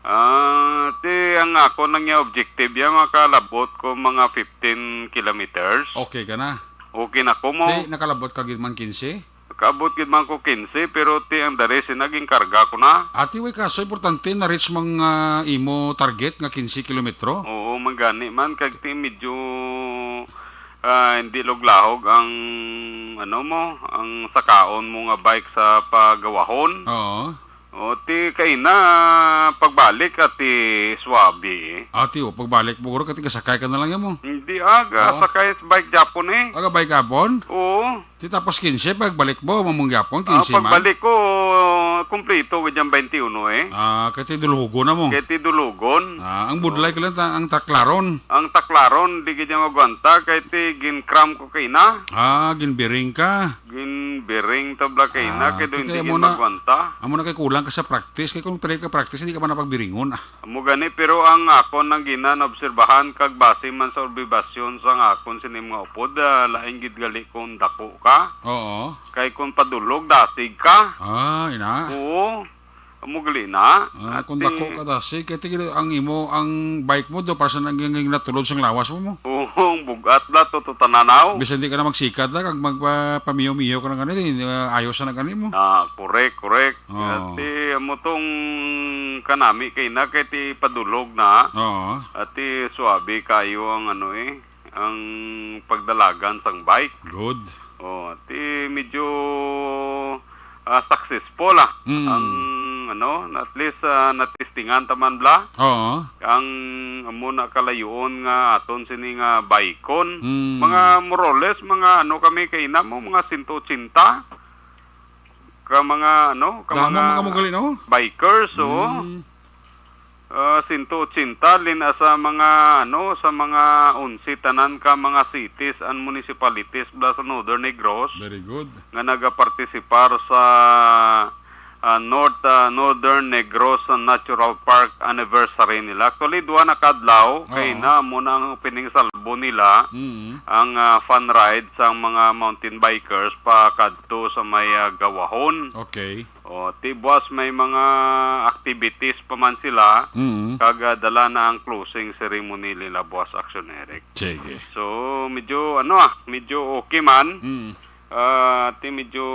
Ah, ti ang ako nang iya objective ya, makalabot ko mga fifteen kilometers. Okay ka na? Okay na ko mo. Ti, nakalabot ka gid man quince? Nakaabot gid man ko quince, pero ti ang dari si naging karga ko na. Ati, way kaso, importante na-reach mang, ah, imo target nga quince kilometro? Oo, man gani man, kag ti medyo, ah, hindi luglahog ang, ano mo, ang sakaon mo nga bike sa pagawahon. Oo. O, ti kaina, pagbalik, ati suabi, eh. Ati, o, pagbalik mo, guro, kati kasakay ka na lang yan mo. Hindi, ah, Oo. Sakay sa bike Japon, eh. Aga bike Japon? Oo. Ti tapos quince, pagbalik mo, mamong Japon, Ah, quince man? Pagbalik ko, kumpleto ko dyan twenty-one, eh. Ah, kati dulugon na mo. Kati dulugon. Ah, ang budlay Oo. ka lang, ta- ang taklaron. Ang taklaron, di ka dyan magwanta, kay ti gin-cram ko kaina. Ah, ginbiring ka. Ginbiring tabla kay na, Ah, kay ti doon kaya di mo na, magwanta. Amo na kay kulang ka sa practice. Kay kung pwede ka practice, hindi ka man napagbiringon. Ah. Amo gani, pero ang akon nang gina naobserbahan kag base man sa obserbasyon sang akon sini mga upod, ah, lain gid gali kung dako ka. Oo. Kay kung padulog, dasig ka. Ah, ina. Oo. Amo gali na. Ah, kung Ati- dako ka dasig, kay tigil ang imo, ang bike mo do, para sa naging natulod sang lawas mo mo. Oo, ang bugat na to, to tananaw. Bisan di ka na magsikat na, kag magpamiyo-miyo ka na gani, di, ah, ayos na gani mo. Ah, correct, correct. Oo. Ati, amo tong kanami kay na, kay ti padulog na. Oo. Ati, suabe kayo ang ano eh, ang pagdalagan sang bike. Good. Oh, ti medyo, ah, successful, ah. Mm. Ang, ano, at least, ah, natistingan taman bla. Oo. Ang amo na kalayoon nga aton sini nga baykon. Mm. Mga more or less, mga ano kami kay ina mo, mga sento ochenta. Ka mga, ano, ka Damo mga mga gali, no? Bikers, oo. Mm. Ah, sento ochenta lin-, ah, sa mga, ano, sa mga onse tanan ka mga cities and municipalities bla sa Northern Negros Very good. nga nagapartisipar sa, ah, North, ah, Northern Negros Natural Park Anniversary nila. Actually, duha na kadlaw, kay Oo. na mo na ang piningsalbo nila, Mm. ang, ah, fun ride sang mga mountain bikers pa kadto sa may, ah, Gawahon. Okay. O, ti buwas may mga activities pa man sila, Mm. kag, ah, dala na ang closing ceremony nila buwas, Action Eric. Sige. So, medyo, ano, ah, medyo okay man. Mm. Ah, ti medyo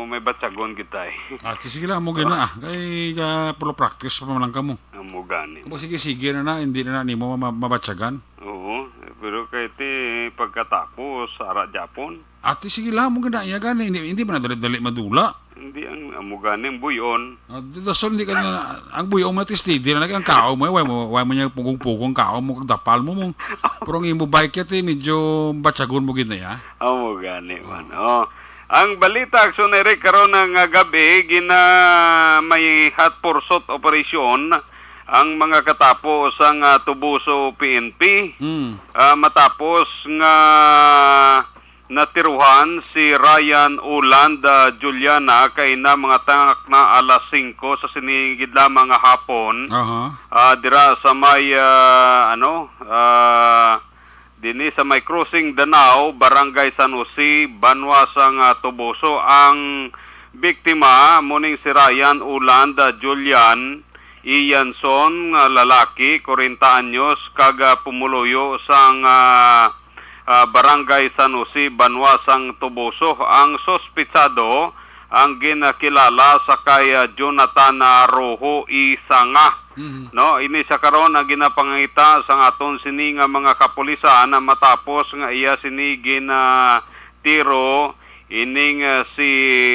may batyagon gid tay. Ah, ti sige lang, amo gina, ah. Kay, ah, puro practice pa man lang kamo. Amo gani. Kamo sige, sige na na, hindi na na nimo ma-, mabatyagan. Oo, pero kay ti pagkatapos, ara Japon. Ati, sige lang, mo gina, iya gani, hindi, hindi man na dali-dali madula. Hindi ang, amo gani ang buyon. Ah, di, dasol, hindi ka na, ang buyon mo, ati, steady na lagi, ang kaon mo, eh, wala mo, wala mo niya pugong-pugong kaon mo, kag dapal mo, mo. Pero ang imo bike, ati, medyo batyagon mo gid na, ya. Amo gani man, oh. Ang balita, Action Eric, karon nga gabi, gina, may hot pursuit operation ang mga katapo sang, ah, Tubuso P N P. Hmm. Ah, matapos nga natiruhan si Ryan Uland, ah, Juliana, kay na mga tangak na alas singko sa sini gid lamang nga hapon. Aha. Ah, dira sa may, ah, ano, ah, dinhi sa may Crossing Danao, Barangay San Jose, banwa sang, ah, Tubuso. Ang biktima, muning si Ryan Uland, ah, Julian Ianson, nga lalaki, kwarenta anyos, kag, ah, pumuluyo sang, ah, ah, Barangay San Jose, banwa sang Tubuso. Ang suspitsado, ang ginakilala sa kay, ah, Jonathan, ah, Rojo Isanga. Mhm. No, ini siya karon ang ginapangita sang aton sini nga mga kapulisan na matapos nga iya sini gina tiro ining, ah, si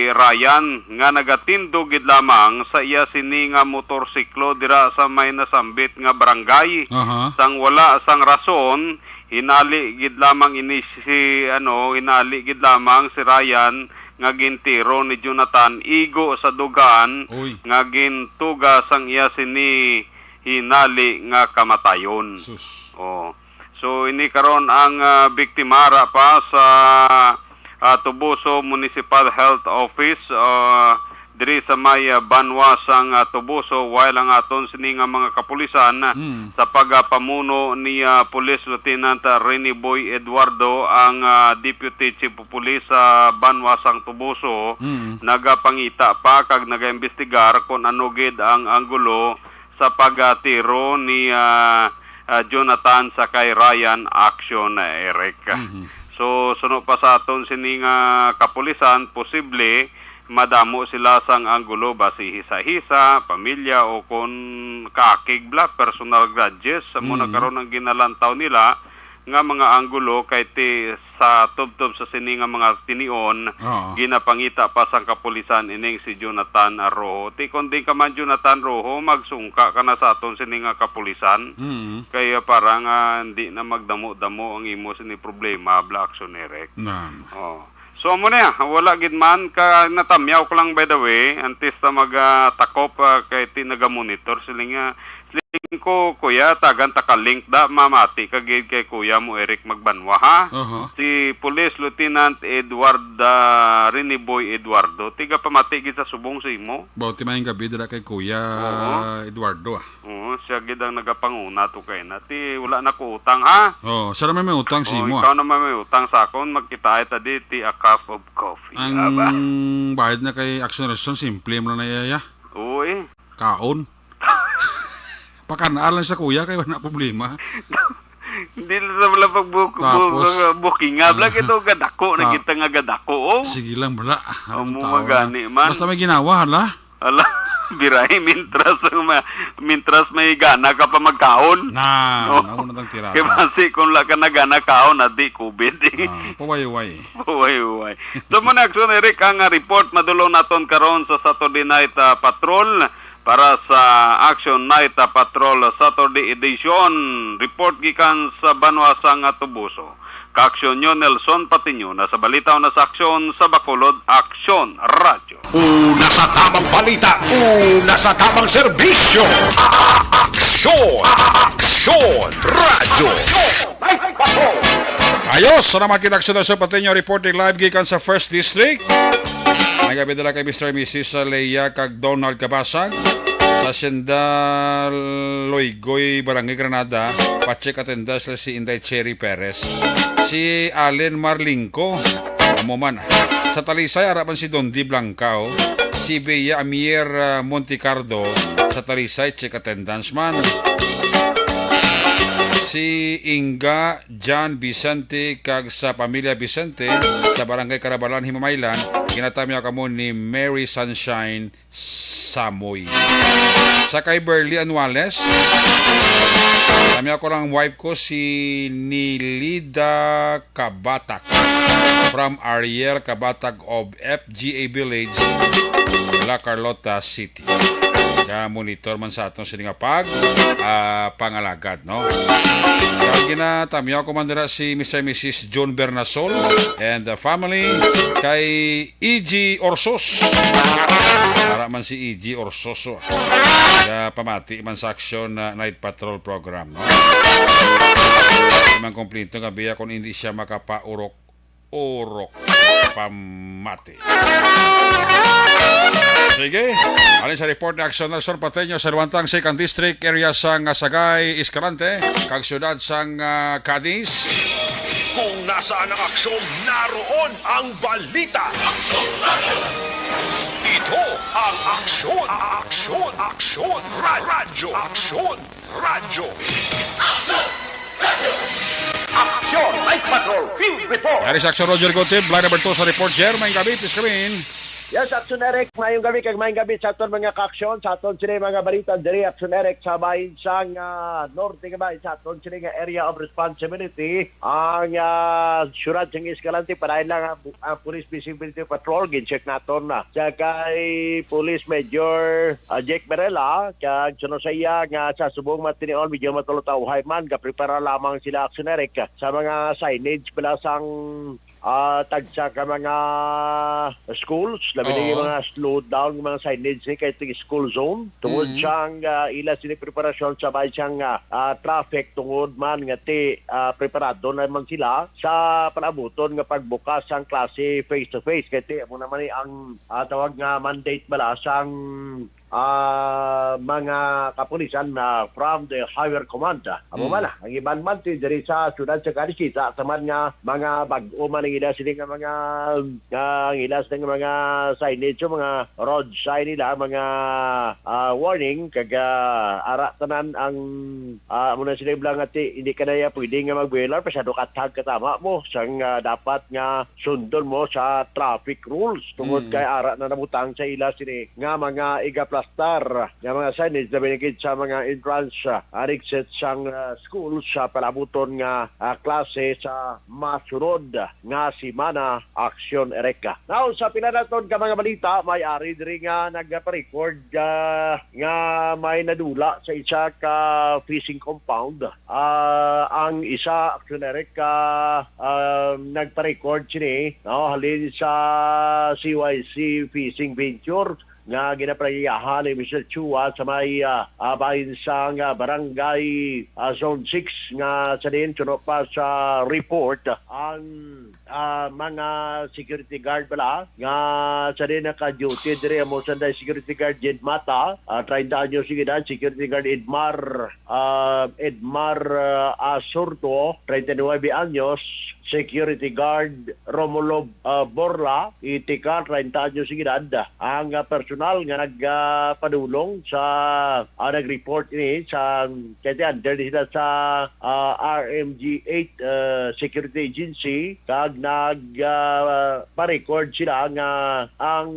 Ryan nga nagatindog gid lamang sa iya sini nga motorsiklo dira sa may nasambit nga barangay. Aha. Sang wala sang rason, hinali gid lamang ini si, ano, hinali gid lamang si Ryan nga gintiro ni Jonathan igo sa dughan Uy. nga gintuga sang iya sini hinali nga kamatayon. Sus. Oh. So, ini karon ang, ah, biktima ra pa sa, ah, Tubuso Municipal Health Office, ah, diri sa may, ah, banwa sang, ah, Tubuso, while ang aton sini nga mga kapulisan, ah, Mm. sa pagapamuno ni, ah, Police Lieutenant, ah, Rene Boy Eduardo, ang, ah, Deputy Chief of Police sa banwa sang Tubuso, Mm. nagapangita pa kag nagaimbestigar kung ano gid ang anggulo sa pagtiro ni, ah, ah, Jonathan sa kay Ryan Action, ah, Eric. Mhm. So, suno pa sa aton sini nga kapulisan, posible madamo sila sang anggulo basi hisa-hisa, pamilya, o kon kaakig bla, personal grudges. Amo na Mhm. karon ang ginalantaw nila nga mga anggulo kay ti sa tubtob sa sini nga mga tinion, Oo. ginapangita pa sang kapulisan ining si Jonathan Rojo. Ti kon di ka man Jonathan Rojo, magsungka ka na sa aton sini nga kapulisan. Mm. Kaya parang, ah, hindi na magdamo-damo ang imo sini problema, bala, Action Eric. Nan. Oh. So, amo na, wala gid man ka natamyaw ko lang, by the way, antes ta mag, ah, takop, ah, kay ti naga-monitor sila nga, siling ko, kuya, tagan ta ka link da, mamati ka gid kay kuya mo, Eric Magbanwa, ha? Aha. Si Police Lieutenant Edward, ah, Riniboy Eduardo, tiga pamati gid sa subong sa imo. Bauti maayong gabi dira kay Kuya Oo. Eduardo, ah. Oo, siya gid ang nagapanguna to kay na. Ti, wala na ko utang, ha? Oh, siya naman may utang sa Oh, imo, ikaw ah. naman may utang sa akon, magkitaay ta di, ti a cup of coffee. Ang Aba. bayad na kay Action Nelson, simple mo na iya, ya. Oo, eh. Kaon. Pakanaan lang sa kuya, kay wala problema. Hindi na sa wala pag book, Tapos, book, booking nga. Bla, ta-, ito gadako, na ta-, kita nga gadako, oh. Sige lang, bala. Ang Ang mga tao gani na. man. Basta may ginawa, hala. Ala, biray, mintras, ma-, mintras may gana ka pa magkaon. Na, Oh. nauna tang tirada. Kay basi kung wala ka na gana kaon, na di covid. Ah, pawayway. Uway, uway. So, mo na, Action Eric, ang, ah, report madulong naton karon sa Saturday Night, ah, Patrol para sa Action Night, ah, Patrol Saturday Edition. Report gikan sa banwa sang, ah, Toboso. Kaaksyon nyo, Nelson Patiño, na sa balita o na sa aksyon sa Bacolod Aksyon Radyo. Una sa tamang balita, una sa tamang serbisyo. Aksyon! Aksyon! Radyo! Ayos! Salamat kita, Aksyon Nelson Patiño, reporting live gikan sa First District. May gabi dala kay Mister and Missus Leia kag Donald Cabasag. Sa Hacienda Loygoy, Barangay Granada, pa-check attendance na si Inday Cherry Perez. Si Allen Marlingco, amo man. Sa Talisay, ara man si Dondi Blancao. Si Bea Amier, ah, Monticardo, sa Talisay, check attendance man. Si Inga John Vicente kag sa pamilya Vicente sa Barangay Carabalan, Himamaylan, ginatamyaw kamo ni Mary Sunshine Samoy. Sa kay Berly Anuales, kami ako lang wife ko si Nilida Kabatak from Ariel Kabatak of F G A Village, La Carlota City. Ka monitor man sa atong sini nga pag, ah, pangalagad, no? Kag ginatamyaw ko man dira si Mister and Missus John Bernasol and the family kay E G Orsos. Para man si E G Orsos, oh. Kaya pamati man sa aksyon na Night Patrol program, no? Di man kompleto nga biya kung hindi siya makapaurok-urok. Pamati. Sige. Alin sa report ni Aksyon Nelson Pateño sa Luantang Second District area sa nga Sagay, Escalante, kag siyudad sang, ah, Cadiz. Kung nasaan ang aksyon, naroon ang balita. Ito ang Aksyon, Aksyon, Aksyon, Ra-, Radyo, Aksyon, Radyo. Aksyon! Night Patrol Field Report. Yari sa Aksyon, Roger Gutib, line number two sa report, Jer. Maayong gabi, please come in. Yes, Aksyon Eric, maayong gabi kag maayong gabi sa aton mga kaaksyon, sa aton sini mga balita diri, Aksyon Eric, sa bahin sang, ah, norte nga bahin sa aton sini nga area of responsibility, ang, ah, siyudad sang Escalante, padayon lang ang, ang Police Visibility Patrol, gin-check naton na. Sa kay Police Major, ah, Jake Merela, kag suno sa iya nga sa subong matinion, medyo matulutawhay man, gaprepara lamang sila, Aksyon Eric, sa mga signage pala sang ah, tagsa ka mga schools, labi na yung Oo. mga slowed down, yung mga signage ni kay tig school zone. Tungod Mm. siyang, ah, ila sini preparasyon sa bay siyang, ah, ah, traffic tungod man nga ti, ah, preparado naman sila sa palabuton nga pagbukas sang klase face to face. Kay ti, amo naman ni ang, ah, tawag nga mandate bala sang ah, mga kapulisan na from the higher command. Amo Mm. man, ang iban man ti diri sa siyudad sa Cadiz, kita sa man nga mga bag-o man ang ila sini nga mga, nga ang ila sini nga mga signage, so mga road sign nila, mga, ah, warning, kag, ah, ara tanan ang, ah, amo na sila bala nga ti, hindi ka na ya pwede nga mag-violar, pasyado kathag katama mo, sang, ah, dapat nga sundon mo sa traffic rules, tungod Mm. kay ara na nabutang sa ila sini nga mga iga star nga mga signage na binigid sa mga entrance, ah, and exit sang, ah, school sa palabuton nga, ah, klase sa masunod nga semana, Aksyon Erika. Now, sa pila naton ka mga balita, may ari diri nga nagpa-record, ah, nga may nadula sa isa ka fishing compound. Ah, ang isa, Aksyon Erika, ah, nagpa-record sini, no, halin sa C Y C Fishing Venture nga ginapangiyahan ni Mister Chua sa may, ah, ah, bahin sang, ah, barangay, ah, Zone six nga sa diin suno pa sa report ang, ah, mga security guard bala nga sa diin naka-duty diri amo sanday security guard Jed Mata, ah, treinta anyos ang edad, security guard Edmar, ah, Edmar, ah, Asurto, treinta y nuebe anyos, security guard Romulo, ah, Borla, Itika, treinta anyos ang edad. Ang, ah, personal nga nag, ah, padulong sa, ah, nag-report ini sa, kay under ni sila sa, ah, R M G eight, ah, Security Agency, kag nag, ah, pa-record sila nga ang,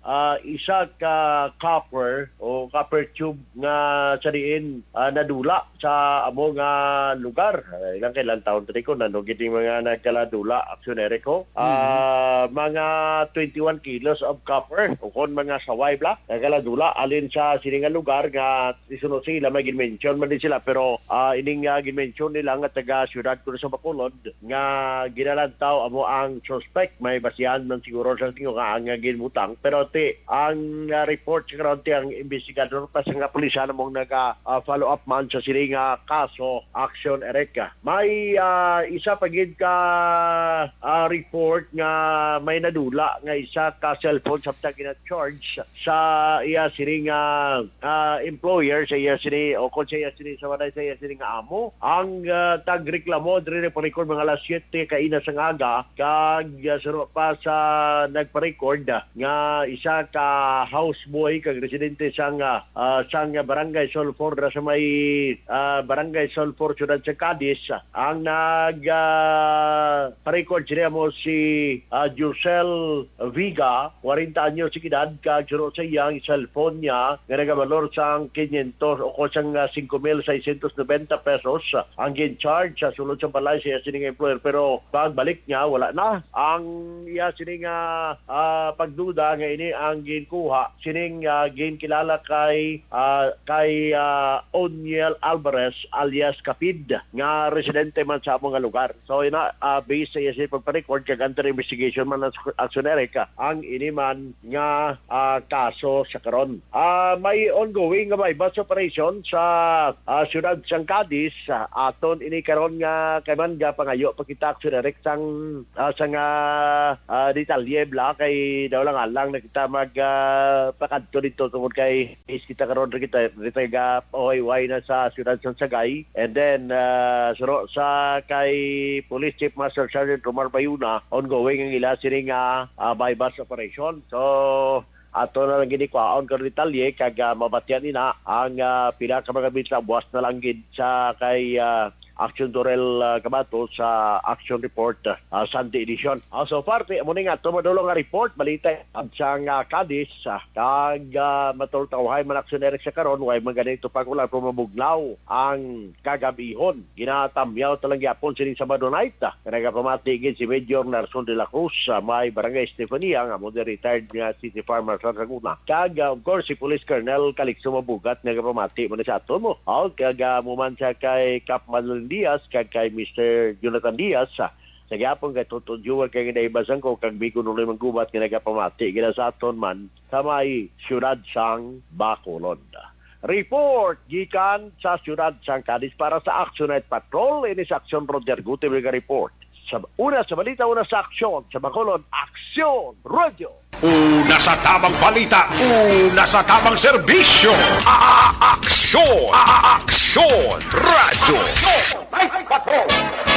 ah, isa ka copper o copper tube nga sa diin, ah, nadula sa amo nga lugar. Ah, ilang kailan taon tadi ko, nano gid yung mga nagkaladula, Aksyon Eriko? Ah, mga twenty-one kilos of copper, o kon mga saway bla, nagkaladula, alin sa sini nga lugar nga isuno sila, may ginmention man din sila, pero, ah, ining, ah, ginmention nila nga taga siyudad ko sa Bacolod, nga ginalantaw amo ang suspect. May basihan man siguro sa tingog nga ang ginbutang. Pero ti, ang, ah, report sa karon ti ang investigador pa sa nga pulisan among naga, ah, follow up man sa sini nga kaso, Aksyon Erika. May, ah, isa pa gid ka, ah, report nga may nadula nga isa ka cellphone samtang gina-charge sa iya sini nga, ah, employer, sa iya sini, o kon sa iya sini, sa walay sa iya sini nga amo. Ang, ah, tagreklamo diri nagpa-record mga alas siyete kaina sang aga, kag, ah, suno pa sa nagpa-record, ah, nga isa ka houseboy kag residente sang, ah, ah, sang Barangay Sulphur, dira sa may, ah, Barangay Sulphur, siyudad sa Cadiz, ang nag, ah, pa-record sini amo si, ah, Josel Viga, kwarenta anyos ang edad, kag suno sa iyang cellphone niya nga nagabalor sang quinientos o kon sang, ah, cinco mil seiscientos noventa pesos ang gin-charge sa sulod sa balay sa iya sining employer. Pero pagbalik niya, wala na. Ang iya sining, ah, ah, pagduda nga ini ang ginkuha sining, ah, ginkilala kay, ah, kay, ah, Oniel Alvarez alias Kapid, nga residente man sa amo nga lugar. So, ina, ah, based sa iya sini pagpa-record kag under investigation man ang Aksyon Erika ang ini man nga, ah, kaso sa karon. Ah, may ongoing nga buy-bust operation sa, ah, siyudad sang Cadiz. Ah, aton ini karon nga kay man gapangayo pa kita, Aksyon Erika, sang, ah, sang, ah, ah, detalye bla, kay daw lang alang na kita mag, ah, pakadto dito tungod kay is kita karon, kita, kita ga pahuway-huway na sa siyudad sang Sagay. And then, ah, suro sa kay Police Chief Master Sergeant Romar Bayuna, ongoing ang ila sini nga, ah, buy-bust operation. So, ato na lang ginikwaon karon detalye kag, ah, mabatian ina ang, ah, pila ka mga bits na buwas na lang gid sa kay, ah, Action Torel, ah, Kabato sa Action Report, ah, Sunday edition. Ah, so parte amo ni nga ato madulong nga report, balita sa nga Cadiz, ah, kag, ah, matultawhay man Action Eric sa karon, way man ganito pag-ulan, pero mabugnaw ang kagabihon. Ginatamyaw ta lang gyapon sining Sabado night, ah, nga nagapamati gid si Major Nelson de la Cruz sa may Barangay Estefania, nga amo ni retired nga city farmer sa Laguna. Kag, ah, of course, si Police Colonel Calixto Mabugat nagapamati man sa aton mo. Oh, kag, ah, amo man siya kay Cap Madeline Diaz, kag kay Mister Jonathan Diaz, ah, sa gyapon kay Toto Jewel kay Inday Bazangco kag Bigo Nunoy Manggubat nga nagapamati gid sa aton man sa may siyudad sang Bacolod. Report gikan sa siyudad sang Cadiz para sa Action Night Patrol. Ini sa Action Roger Gutierrez nga report. Sa una sa balita, una sa aksyon, sa Bacolod, Aksyon Radio. Una sa tabang balita, una sa tabang serbisyo. A-, a-, aksyon, a-, a-, aksyon, radyo.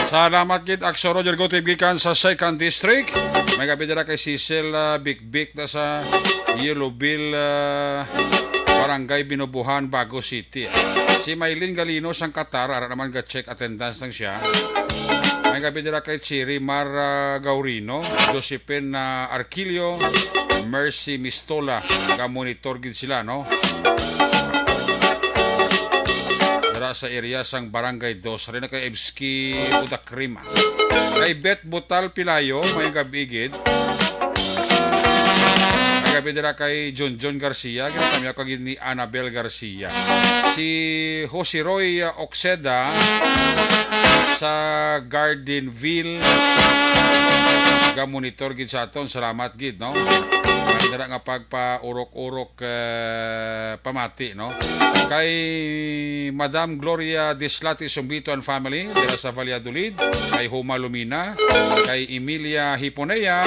Salamat gid, Aksyon Roger Gutib gikan sa Second District. May gabi dira kay Cecil, ah, Bikbik na sa Yellow Bill, ah, Barangay Binubuhan, Bago City. Si Mylene Galino sang Qatar, ara naman ga-check attendance lang siya. May gabi dira kay Chiri Mar, ah, Gaurino, Josephine, ah, Arquillo, Mercy Mistola, ka monitor gid sila, no? Dira sa area sang Barangay Dos, rin na kay Evski Udakrima. Kay Beth Butal Pilayo, may gabi gid. May gabi dira kay Junjun Garcia, ginatamyaw ka gid ni Annabel Garcia. Si Jose Roy, uh, Oxeda sa Gardenville, ga-monitor gid sa aton. Salamat gid, no? Ang dira nga pagpaurok-urok, eh, pamati, no? Kay Madam Gloria Dislati Sumbito and family, dira sa Valladolid. Kay Huma Lumina, kay Emilia Hiponea,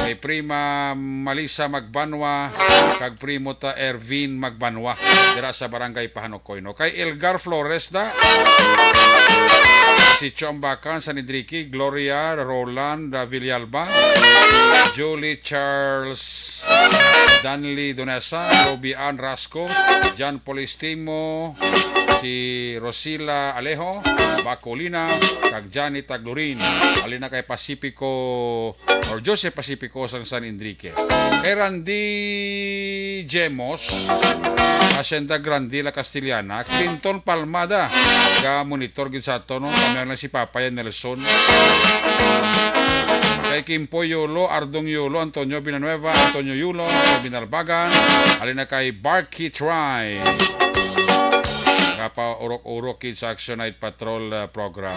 kay Prima Malisa Magbanwa, kag Primo ta Ervin Magbanwa, dira sa Barangay Pahanukoy, no? Kay Elgar Flores da, si Chombacan, San Enrique, Gloria, Roland, uh, Villalba, Julie Charles, Danley Donesa, Robbie Ann Rasco, John Polistimo, si Rosila Alejo, Bacolina, kag Johnny Taglurin. Halin na kay Pacifico or Joseph Pacifico sang San Enrique. Kay Randy Jemos, Hacienda Grande, La Castellana, Clinton Palmada, ka monitor gid sa ato, no? Kami lang si Papaya Nelson. Kay Kimpo Yolo, Ardong Yolo, Antonio Villanueva, Antonio Yulo, Antonio Binalbagan, halin na kay Barky Try. Kapaurok-urok gid sa Action Night Patrol, uh, program.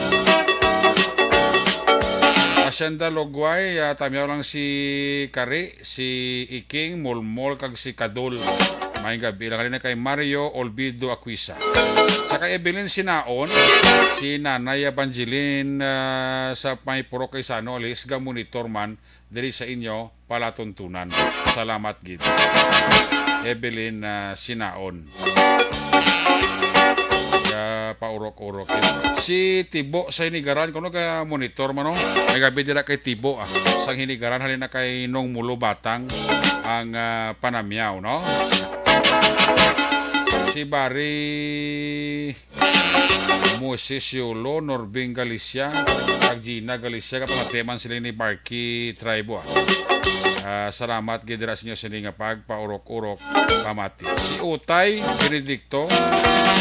Hacienda Logway, uh, tamyaw lang si Kari, si Iking, Mulmol, kag si Kadol. May gabi lang. Halin na kay Mario Olvido Aquisa. Sa kay Evelyn Sinaon, si Nanay Evangeline, uh, sa may Purok Kaisano, alis ga monitor man diri sa inyo palatuntunan. Salamat gid. Evelyn, ah, Sinaon. Kapaurok-urok. Si Tibo sa Hinigaran, kuno ka monitor man, no? May gabi dira kay Tibo, ah. Sang Hinigaran, halin na kay Nong Mulo Batang ang, ah, panamyaw, no? Si Bari Moses Yolo, Norbing Galicia, kag Gina Galicia, kapamati man sila ni Barky Tribo, ah. Ah, salamat gid dira sa inyo sini nga pagpaurok-urok pamati. Si Utay Benedicto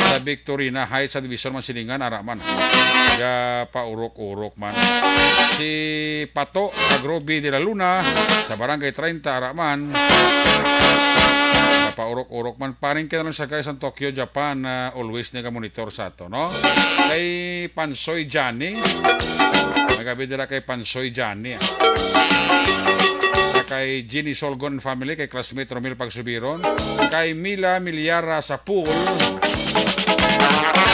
sa Victorina Heights Subdivision man silingan, ara man. Ga paurok-urok man. Si Pato kag Ruby de la Luna sa Barangay treinta, ara man. Paurok-urok man. Paring kay na lang siya, guys, ang Tokyo, Japan, na always nga monitor sa ato, no? Kay Pansoy Johnny. Magabi dira kay Pansoy Johnny, ah. Sa kay Jeannie Solgon family, kay classmate Romel Pagsubiron, kay Mila Milyara sa pool.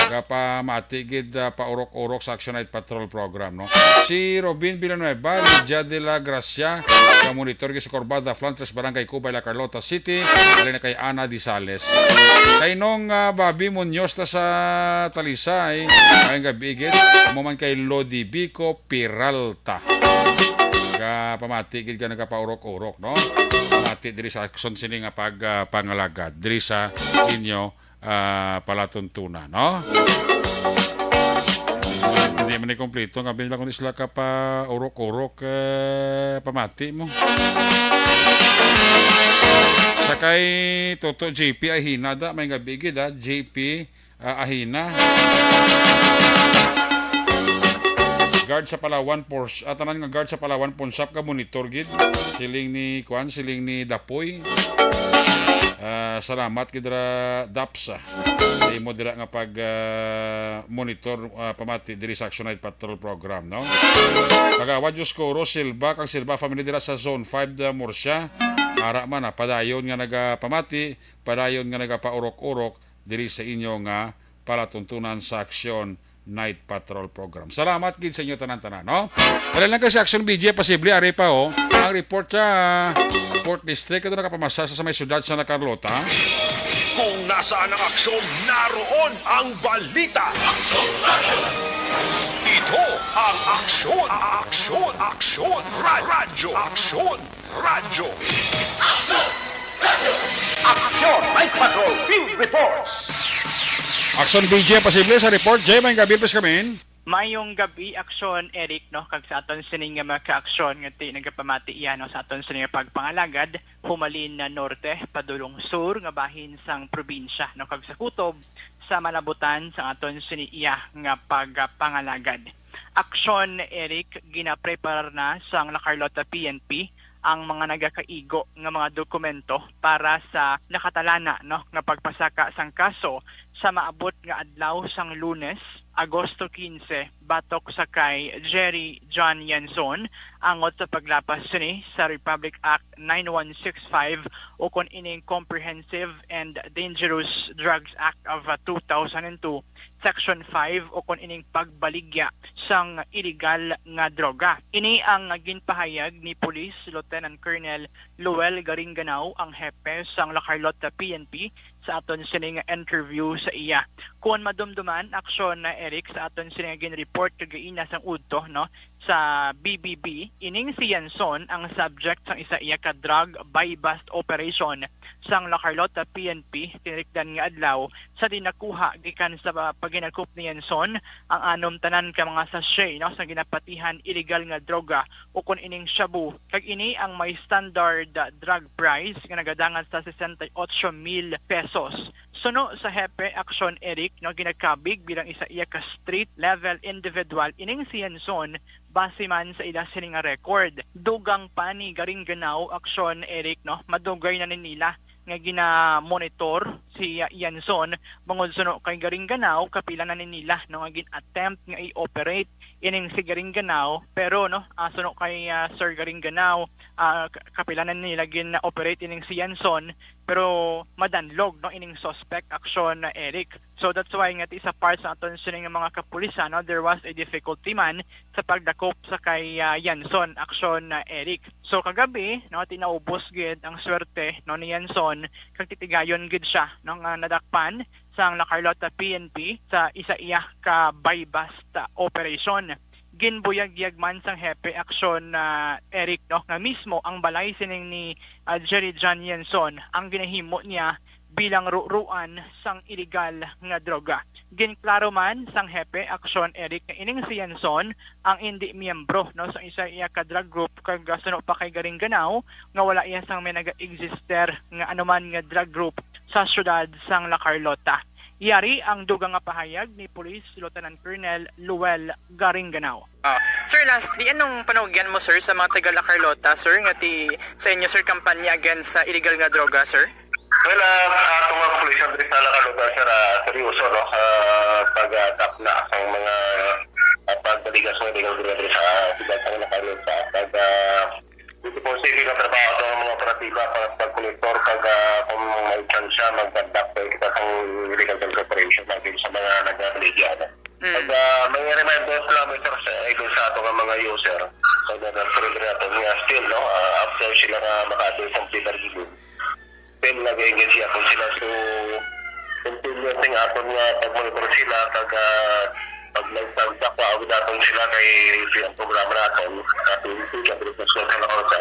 Gapamati gid, ah, paurok-urok sa Action Night Patrol program, no? Si Robin Villanueva, Lydia de la Gracia, ka monitor gid sa Corbada, Flantres, Barangay Cubay, La Carlota City, halin na kay Ana Disales. Kay Nong, ah, Bobby Muñoz ta sa Talisay, maayong gabi gid. Amo man kay Lodi Bico Peralta. Ka pamati gid ka nagapaurok-urok, no? Pamati diri sa akson sini nga pag, ah, pangalagad diri sa inyo, ah, palatuntunan, no? Hindi man ni kompleto nga bin lang kundi sila ka pa urok-urok, eh, pamati mo. Sa kay Toto J P Ahina da, maayong gabi gid, ah, J P, ah, Ahina. Guard sa Palawan, Pors-, ah, tanan nga guard sa Palawan, Ponsap ka monitor gid. Siling ni, kuan, siling ni Dapoy. Ah, salamat gid ra, Daps, ah. Sa imo dira nga pag, ah, monitor, ah, pamati diri sa Action Night Patrol program, no? Kagawad Dioscoro Silva, kag Silva family dira sa Zone five, da Murcia. Ara man, ah, padayon nga nagapamati, padayon nga nagapaurok-urok diri sa inyo nga palatuntunan sa Action Night Patrol program. Salamat gid sa inyo tanan-tanan, no? Dali lang kay si Action B J, posible ari pa, oh. Ang report sa Fourth District, ito nakapamasa sa may siyudad sa Santa Carlota. Kung nasaan ang aksyon, naroon ang balita. Ito ang Aksyon, Aksyon, Aksyon, Ra-, Radyo, Aksyon, Radyo. Aksyon! Aksyon! Night Patrol Field Reports! Aksyon B J, posible sa report. Jay, maayong gabi, please come in. Mayong gabi, Aksyon Eric, no? Kag sa aton sining nga mga kaaksyon nga ti nagapamati iya, no, sa aton sining nga pagpangalagad, humalin na norte padulong sur nga bahin sang probinsya, no, kag sa kutob sa malabutan sa aton sini iya nga pagpangalagad. Aksyon Eric, ginapreparar na sang La Carlota P N P ang mga nagakaigo nga mga dokumento para sa nakatalana, no, nga pagpasaka sang kaso sa maabot nga adlaw sang Lunes, Agosto quince, batok sa kay Jerry John Yanson, angot sa paglapas sini sa Republic Act nine one six five, o kon ining Comprehensive and Dangerous Drugs Act of, uh, two thousand and two, Section five, o kon ining pagbaligya sang iligal nga droga. Ini ang ginpahayag ni Police Lieutenant Colonel Luel Garinganao, ang hepe sang La Carlota P N P, sa aton sini nga interview sa iya. Kon madumduman, Aksyon Eric, sa aton sini nga ginreport kagaina sang udto, no, sa B B B, ining si Yanson ang subject sang isa iya ka drug buy-bust operation sang La Carlota P N P tinirikdan nga adlaw, sa diin nakuha gikan sa pa-, paghinakop ni Yanson ang anom tanan ka mga sachet, no, sa ginapatihan iligal nga droga, o kon ining shabu, kag ini ang may standard, ah, drug price nga nagadangat sa sesenta y ocho mil pesos. Suno sa hepe, Aksyon Eric, no, ginakabig bilang isa iya ka street level individual ining si Yanson, base man sa ila sini nga record. Dugang pa ni Garinganao, Aksyon Eric, no, madugay na ni nila nga gina-monitor si, ah, Yanson, bangod suno kay Garinganao, kapila na ni nila, no, nga gin-attempt nga i-operate ining si Garinganao, pero, no, ah, suno kay, ah, Sir Garinganao, ah, ka-, kapila na nila gin-operate ining si Yanson, pero madanlog, no, ining suspect, Aksyon Eric. So that's why nga ti sa part sa aton sini nga mga kapulisan, no, there was a difficulty man sa pagdakop sa kay, ah, Yanson, Aksyon Eric. So kagabi, no, ti naubos gid ang swerte, no, ni Yanson, kag titigayon gid siya, no, nga nadakpan sang La Carlota P N P sa isa iya ka buy-bust, ah, operation. Ginbuyagyag man sang hepe, Aksyon, ah, Eric, no, nga mismo ang balay sining ni, ah, Jerry John Yanson ang ginahimo niya bilang ruruan sang iligal nga droga. Ginklaro man sang hepe, Aksyon Eric, nga ining si Yanson ang indi miyembro, no, sa isa iya ka drug group, kag, ah, suno pa kay Garinganao nga wala iya sang may naga-existe nga anuman nga drug group sa siyudad sang La Carlota. Yari ang dugang nga pahayag ni Police Lieutenant Colonel Luel Garinganao. Ah, sir, lastly, anong panugyan mo, sir, sa mga taga La Carlota, sir, nga ti sa inyo, sir, kampanya against sa illegal nga droga, sir? Well, ah, ato nga kapulisan diri sa La Carlota, sir, ah, seryoso, no, sa pagtakna sang mga, ah, pagdaligas nga illegal drug diri sa siyudad sang La Carlota. Kag, ah, dito po sa ilang trabaho sa mga operatiba para sa pagmonitor kag, ah, kung may tsansya, mag-conduct pa kita sang illegal drug operation against sa mga nagabaligya, no? Mm. Pag, ah, may reminders lang, Mister, sa, eh, dun sa ato nga mga user, sa mga surrender nato nga still, no, ah, after sila nga maka-avail sang plea bargaining, still nag-engage siya kung sila. So, continuous nga aton nga pag-monitor sila, kag, ah, pag may pagdakwa, ang daton sila kay ang programa naton, sa P N P, sa Business School, sa Lacosa.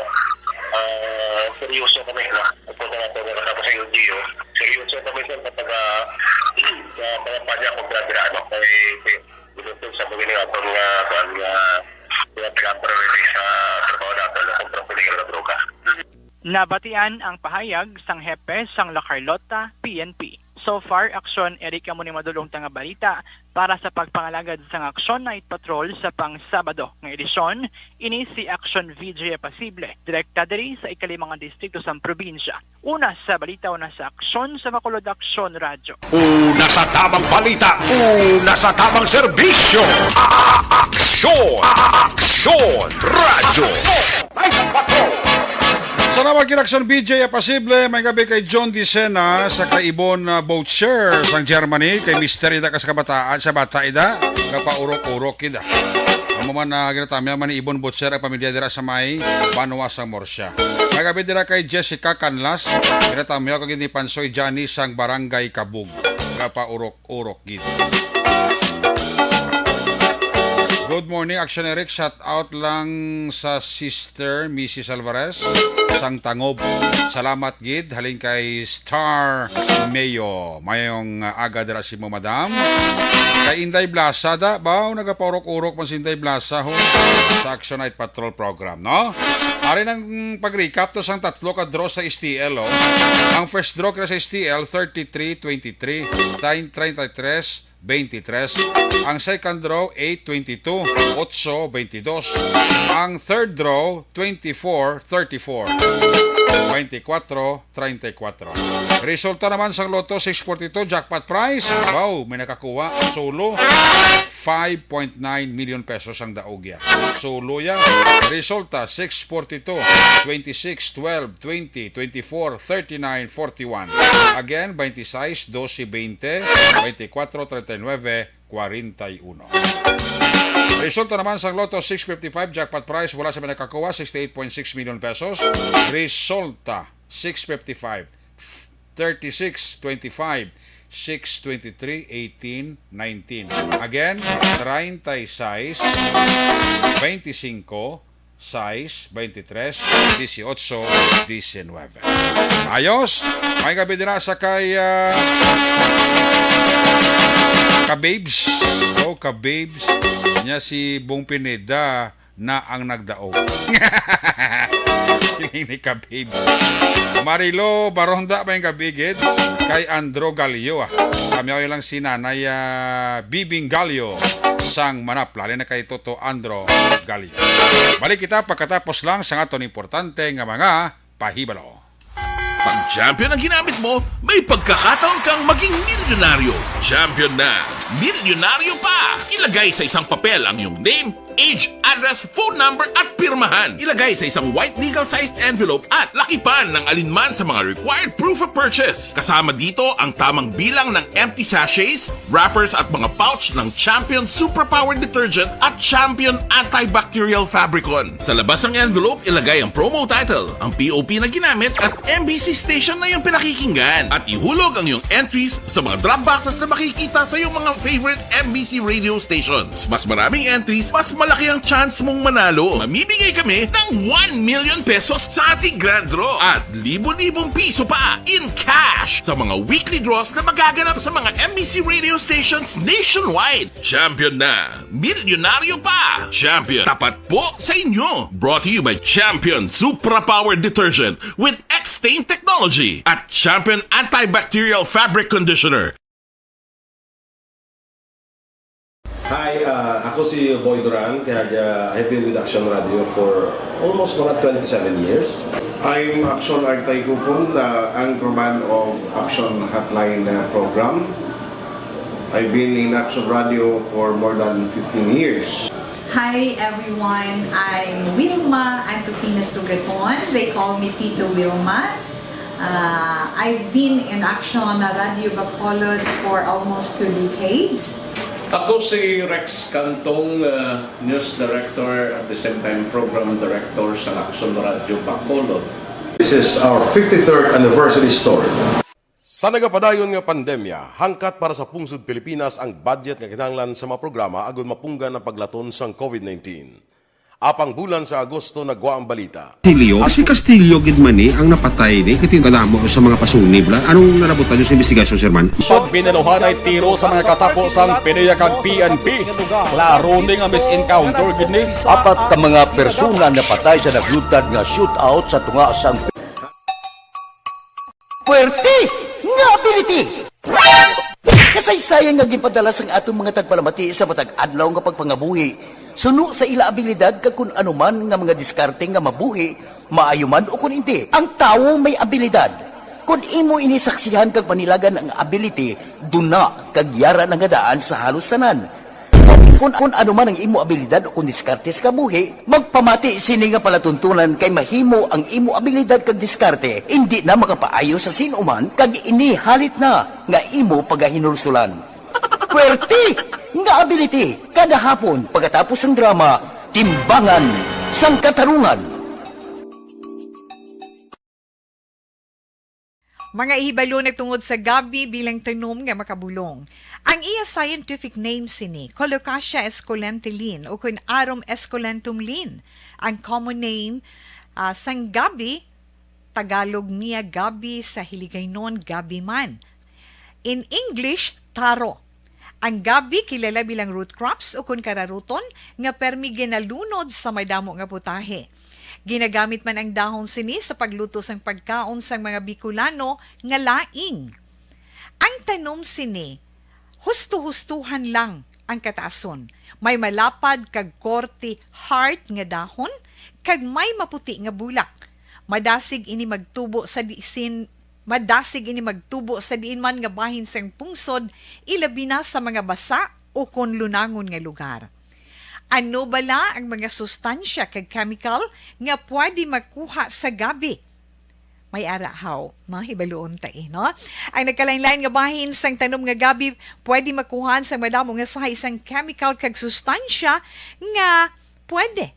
Ah, seryoso kami, no? Ako sa nato, kasama sa L G U, seryoso kami sa pag, ah, sa kampanya kontra dira, no? Kay, kay, Gusto sa mga nga aton nga, kuan nga, nga pinaparalyze sa trabaho nato, no, kontra sa illegal nga droga. Nabatian ang pahayag sang hepe sang La Carlota P N P. So far, Aksyon Eric, amo ni madulong ta nga balita para sa pagpangalagad sang Aksyon Night Patrol sa pang Sabado nga edisyon. Ini si Aksyon V J Apasible, direkta diri sa ikalimang distrito sang probinsya. Una sa balita, una sa aksyon sa Bacolod Aksyon Radyo. Una sa tamang balita, una sa tamang serbisyo. A-, a-, aksyon, aksyon, radyo. Salamat kay Aksyon B J Apasible, may gabi kay John Dicena, sa kay Ibon, ah, Butcher sang Germany, kay Mister Ida kas kabataan sa bata ida, kapaurok-urok ida. Amo man, ah, ginatamya man ni Ibon Butcher ang pamilya dira sa may Banwa sang Murcia. May gabi dira kay Jessica Canlas, ginatamya kag ni Pansoy Johnny sang Barangay Kabug, kapaurok-urok gid. Good morning, Action Eric. Shout out lang sa sister, Missus Alvarez, sang Tangob. Salamat gid, halin kay Star Mayo. Mayong, uh, aga dira sa imo, madam. Kay Inday Blasa da, baw, nagapaurok-urok man si Inday Blasa, ho, sa Action Night Patrol program, no? Ari nang pag-recap to sang tatlo ka draw sa S T L, oh. Ang first draw kira sa S T L, thirty-three twenty-three, thirty-three twenty-three. Ang second draw, eight twenty-two, otso twenty-dos. Ang third draw, twenty-four thirty-four, twenty-four treinta y cuatro. Resulta naman sang Lotto six forty-two jackpot prize, wow, may nakakuha solo five point nine million pesos ang daog ya. Solo ya. Resulta, six forty-two, twenty-six, twelve, twenty, twenty-four, thirty-nine, forty-one. Again, twenty-six, doce, veinte, twenty-cuatro, treinta y nueve, cuarenta y uno. Resulta naman sang Lotto six fifty-five jackpot prize, wala sa may nakakuha, sixty-eight point six million pesos. Resulta, six fifty-five, thirty-six, twenty-five, six, twenty-three, eighteen, nineteen. Again, treinta y seis, veinticinco, sais, veintitrés, dieciocho, diecinueve. Ayos! May gabi din na sa kay, ah, ka-babes. Oh, ka-babes. Niya si Bong Pineda na ang nagdaog. Siling ni ka-babes. Marilo Baronda, may gabi gid kay Andro Galio, ah. Kami lang si Nanay, ah, Bibing Galio sang Manapla. Halin na kay Toto Andro Galio. Balik kita pagkatapos lang sang aton importante nga mga pahibalo. Pag champion ang ginamit mo, may pagkakataon kang maging milyonaryo. Champion na, milyonaryo pa! Ilagay sa isang papel ang iyong name, age, address, phone number, at pirmahan. Ilagay sa isang white legal-sized envelope at lakipan ng alinman sa mga required proof of purchase. Kasama dito ang tamang bilang ng empty sachets, wrappers at mga pouch ng Champion Superpower Detergent at Champion Antibacterial Fabricon. Sa labas ng envelope, ilagay ang promo title, ang P O P na ginamit at M B C station na iyong pinakikinggan. At ihulog ang iyong entries sa mga drop boxes na makikita sa iyong mga favorite M B C radio stations. Mas maraming entries, mas malaki ang chance mong manalo. Mamimigay kami ng one million pesos sa ating grand draw at libo-libong piso pa in cash sa mga weekly draws na magaganap sa mga M B C radio stations nationwide. Champion na! Milyonaryo pa! Champion, tapat po sa inyo! Brought to you by Champion Supra Power Detergent with X-Stain Technology at Champion Antibacterial Fabric Conditioner. Hi, uh, ako si Boy Duran, kaya, uh, I've been with Action Radio for almost mga twenty-seven years. I'm Action Artay Kupon, uh, anchorman of Action Hotline, uh, program. I've been in Action Radio for more than fifteen years. Hi everyone, I'm Wilma Antupina Sugaton. They call me Tito Wilma. Uh, I've been in Action Radio Bacolod for almost two decades. Ako si Rex Cantong, uh, news director, at the same time program director sa Action Radio Bacolod. This is our fifty-third anniversary story. Sa nagapadayon nga pandemya, hangkat para sa pungsod Pilipinas ang budget nga kinahanglan sa mga programa agud mapunggan ang paglaton sang COVID nineteen. Apang bulan sa Agosto nagwa ang balita. Castillo? Ah, si Castillo gid man ni ang napatay ni, kay kadamo sa mga pasunib la. Anong nalabutan niyo sa investigasyon, Sir Man? Pag binaluhanay tiro sa mga katapo sang PDEA kag P N P, klaro ni nga mis-encounter gid ni. Apat ka mga persona napatay sa naglutad nga shootout sa tunga sang Puwerte nga ability! Kasaysayan nga ginpadala sang aton mga tagpalamati sa matag adlaw nga pagpangabuhi, suno sa ila abilidad kag kun ano man nga mga diskarte nga mabuhi, maayo man ukon indi. Ang tawo may abilidad. Kon imo ini saksihan kag panilagan ang ability, duna kag yara na nga daan sa halos tanan. Kon, kon ano man ang imo abilidad o kon diskarte sa kabuhi, magpamati sini nga palatuntunan kay mahimo ang imo abilidad kag diskarte indi na makapaayo sa sin-o man kag ini halit na nga imo pagahinulsulan. Puwerte nga ability kada hapon pagkatapos sang drama, Timbangan sang Katarungan. Mga ihibalo nagtungod sa gabi bilang tanom nga makabulong. Ang iya scientific name sini, Colocasia esculenta Lin, o kun Arum esculentum Lin. Ang common name, ah, sang gabi, Tagalog niya gabi, sa Hiligaynon gabi man. In English, taro. Ang gabi kilala bilang root crops o kun kararuton nga permi ginalunod sa madamo nga putahe. Ginagamit man ang dahon sini sa pagluto sang pagkaon sang mga Bicolano nga laing. Ang tanom sini, husto-hustuhan lang ang kataason. May malapad kag korte heart nga dahon kag may maputi nga bulak. Madasig ini magtubo sa disin, madasig ini magtubo sa diin man nga bahin sang pungsod, ilabi na sa mga basa o kon lunangon nga lugar. Ano bala ang mga sustansya kag chemical nga pwede makuha sa gabi? May ara haw, no? Hibaluon ta, eh, no? Ang nagkalain-lain nga bahin sang tanom nga gabi pwede makuhaan sang madamo nga sahay sang chemical kag sustansya nga pwede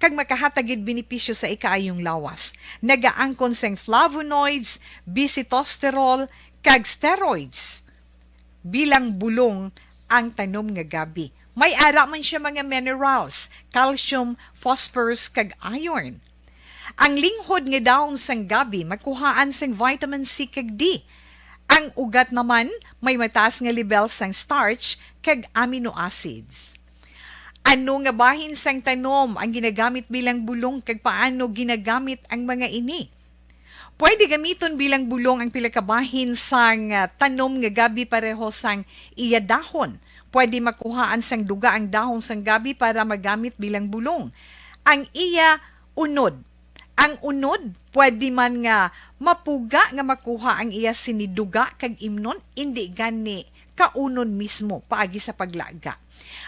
kag makahatag gid benepisyo sa ikaayong lawas. Nagaangkon sang flavonoids, bisitosterol, kag steroids. Bilang bulong ang tanom nga gabi. May ara man siya mga minerals, calcium, phosphorus, kag iron. Ang linghod nga dahon sang gabi makuhaan sang vitamin C kag D. Ang ugat naman may mataas nga lebel sang starch kag amino acids. Ano nga bahin sang tanom ang ginagamit bilang bulong kag paano ginagamit ang mga ini? Pwede gamiton bilang bulong ang pila ka bahin sang, ah, tanom nga gabi pareho sang iya dahon. Pwede makuhaan sang duga ang dahon sang gabi para magamit bilang bulong. Ang iya unod. Ang unod, pwede man nga mapuga nga makuha ang iya sini duga kag imnon, indi gani kaunon mismo paagi sa paglaga.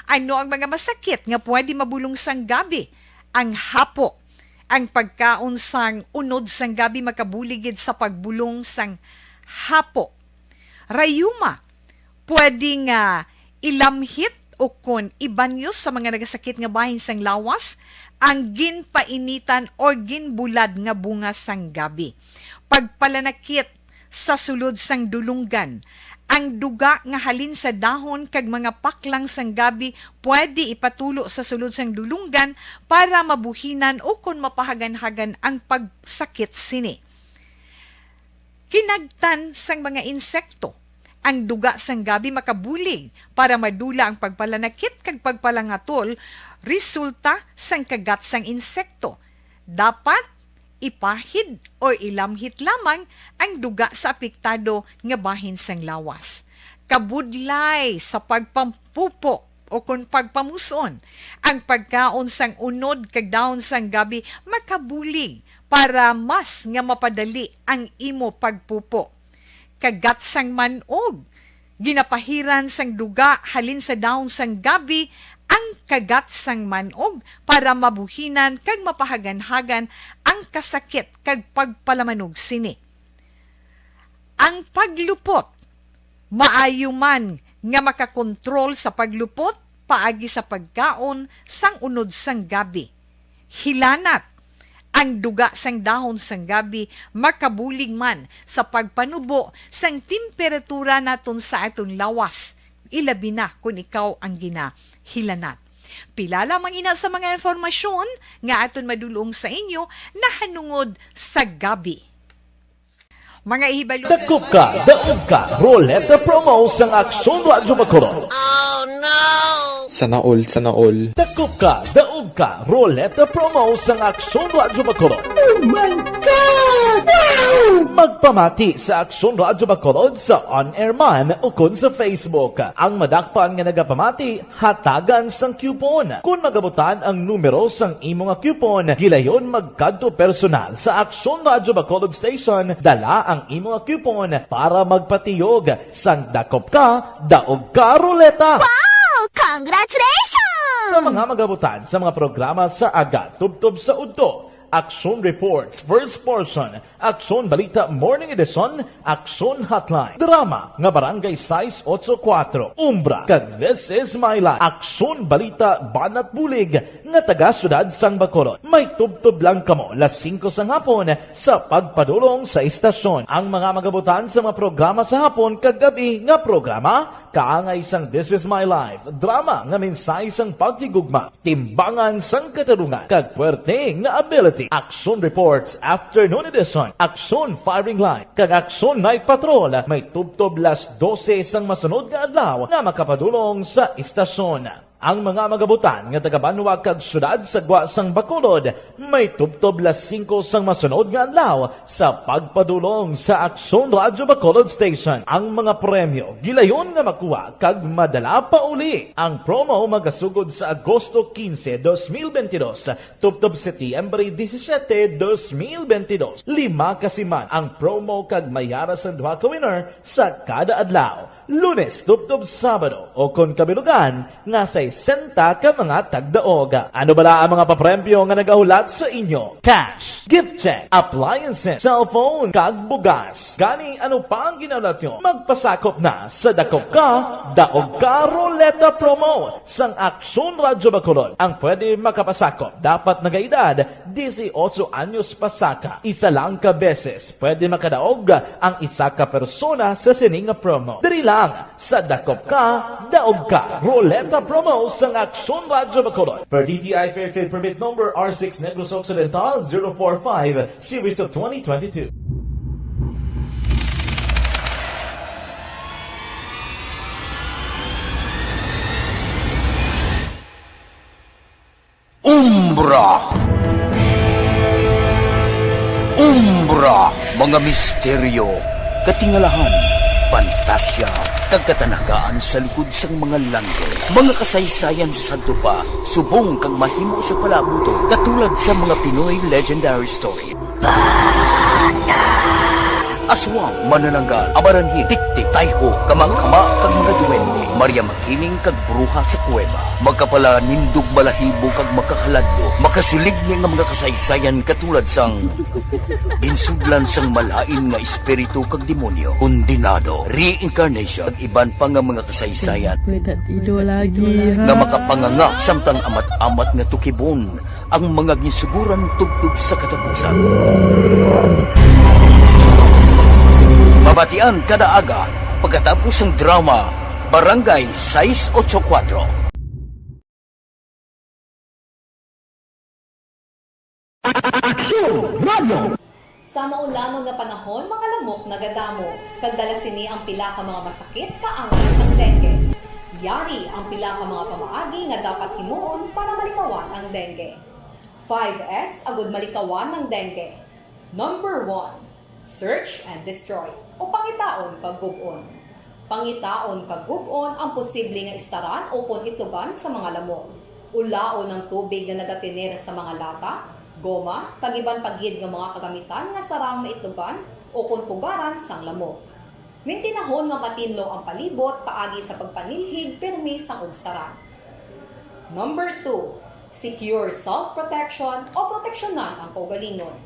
Ano ang mga masakit nga pwede mabulong sang gabi? Ang hapo. Ang pagkaon sang unod sang gabi makabulig gid sa pagbulong sang hapo. Rayuma, pwede nga ilamhit o kon ibanyos sa mga nagasakit nga bahin sang lawas ang ginpainitan o ginbulad nga bunga sang gabi. Pagpalanakit sa sulod sang dulunggan. Ang duga nga halin sa dahon kag mga paklang sang gabi pwede ipatulo sa sulod sang dulunggan para mabuhinan o kon mapahaganhagan ang pagsakit sini. Kinagtan sang mga insekto. Ang duga sang gabi makabulig para madula ang pagpalanakit kag pagpalangatol resulta sang kagat sang insekto. Dapat ipahid o ilamhit lamang ang duga sa apektado nga bahin sang lawas. Kabudlay sa pagpampupo o kon pagpamus-on. Ang pagkaon sang unod kag dahon sang gabi makabulig para mas nga mapadali ang imo pagpupo. Kagat sang man-og. Ginapahiran sang duga halin sa dahon sang gabi ang kagat sang man-og para mabuhinan kag mapahaganhagan ang kasakit kag pagpalamanog sini. Ang paglupot. Maayo man nga makakontrol sa paglupot paagi sa pagkaon sang unod sang gabi. Hilanat. Ang duga sang dahon sang gabi makabulig man sa pagpanubo sang temperatura naton sa aton lawas, ilabi na kon ikaw ang ginahilanat. Pila lamang ina sa mga impormasyon nga aton madul-ong sa inyo nahanungod sa gabi. Mga ihibalo. Dakop ka, daog ka, Roleta Promo sang Aksyon Radyo Bacolod. Sana all, sana all. Dakop ka, daog ka, Roleta Promo sang Aksyon Radyo Bacolod. Oh my God! Wow! Magpamati sa Aksyon Radyo Bacolod sa on-air man ukon sa Facebook. Ang madakpan nga nagapamati, hatagan sang coupon. Kon magabutan ang numero sang imo nga coupon, gilayon magkadto personal sa Aksyon Radyo Bacolod Station, dala ang imo nga coupon para magpatiyog sang dakop ka, daog ka ruleta. Wow! Congratulations! Sa mga magabutan sa mga programa sa aga tubtob sa udto, Aksyon Reports, First Portion, Aksyon Balita Morning Edition, Aksyon Hotline, drama nga Barangay sais otso kuwatro, Umbra, kag This Is My Life, Aksyon Balita Banat Bulig, nga taga Siyudad sang Bacolod. May tubtob lang kamo las singko sang hapon sa pagpadulong sa istasyon. Ang mga magabutan sa mga programa sa hapon kag gab-i nga programa, kaangay sang This Is My Life, drama nga mensahe sang paghigugma, timbangan sang katarungan, kag puwerte nga ability. Aksyon Reports, Afternoon Edition, Aksyon Firing Line, kag Aksyon Night Patrol, may tubtob las dose sang masunod nga adlaw nga makapadulong sa istasyon. Ang mga magabutan nga taga-banwa kag siyudad sa gwa sang Bacolod may tubtob las singko sang masunod nga adlaw sa pagpadulong sa Aksyon Radyo Bacolod Station. Ang mga premyo gilayon nga makuha kag madala pauli. Ang promo magasugod sa Agosto quince, dos mil veintidós, tubtob Setyembre disisiete, dos mil veintidós. Lima ka siman ang promo kag may ara sang duha ka winner sa kada adlaw, Lunes tubtob Sabado, o kon kabilugan nga sesenta ka mga tagdaog. Ano bala ang mga papremyo nga nagahulat sa inyo? Cash, gift check, appliances, cellphone, kag bugas. Gani, ano pa ang ginahulat nyo? Magpasakop na sa Dakop Ka, Daog Ka Ruleta Promo sang Aksyon Radyo Bacolod. Ang pwede makapasakop dapat nagaedad dieciocho anyos pasaka. Isa lang ka beses pwede makadaog ang isa ka persona sa sini nga promo. Diri lang sa Dakop Ka, Daog Ka Ruleta Promo sang Aksyon Radyo Bacolod. Per D T I Fair Trade Permit Number R six Negros Occidental zero four five, Series of twenty twenty-two. Umbra. Umbra, mga misteryo, katingalahan, pantasya, kag katanagaan sa likod sang mga langit. Mga kasaysayan sa sadto pa, subong kag mahimo sa palabuton, katulad sa mga Pinoy legendary story. Aswang, manananggal, amaranhi, tiktik, tayho, kamang-kama, kag mga duwende, Maria Makiling, kag bruha sa kuweba. Makapalanindog balahibo kag makahaladlok, makasiligni nga mga kasaysayan katulad sang ginsudlan sang malain nga espiritu kag demonyo, kondenado, reincarnation, kag iban pa nga mga kasaysayan Kuwenta tido lagi, ha? Nga makapanganga samtang amat-amat nga tukibon ang mga ginsuguran tubtob sa katapusan. Mabatian kada aga pagkatapos sang drama Barangay sais otso kuwatro. Aksyon Radio. Sa maulangon nga panahon, mga lamok nagadamo, kag dala sini ang pila ka mga masakit kaangay sang dengue. Yari ang pila ka mga pamaagi nga dapat himuon para malikawan ang dengue. Five S agud malikawan ang dengue. Number one, search and destroy, o pangitaon kag gub-on. Pangitaon kag gub-on ang posible nga istaran ukon itlugan sa mga lamok. Ulaon ang tubig nga nagatener sa mga lata, goma, kag iban pa gid nga mga kagamitan nga sarang maitlugan ukon pugaran sang lamok. Mintinahon nga matinlo ang palibot paagi sa pagpanilhig pirmi sang ugsaran. Number two, secure self-protection o proteksyonan ang kaugalingon.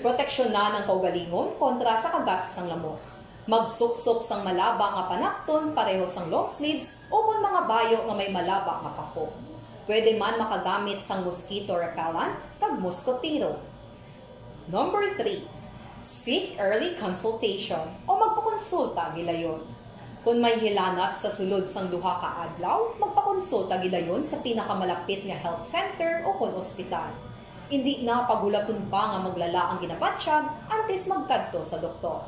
Proteksyonan ang kaugalingon kontra sa kagat sang lamok. Magsuksok sang malaba nga panapton pareho sang long sleeves ukon mga bayo nga may malaba nga pako. Pwede man makagamit sang mosquito repellent kag moskotero. Number three, seek early consultation o magpakonsulta gilayon. Kon may hilanat sa sulod sang duha ka adlaw, magpakonsulta gilayon sa pinakamalapit nga health center ukon ospital. Indi na paghulaton pa nga maglala ang ginabatyag antes magkadto sa doktor.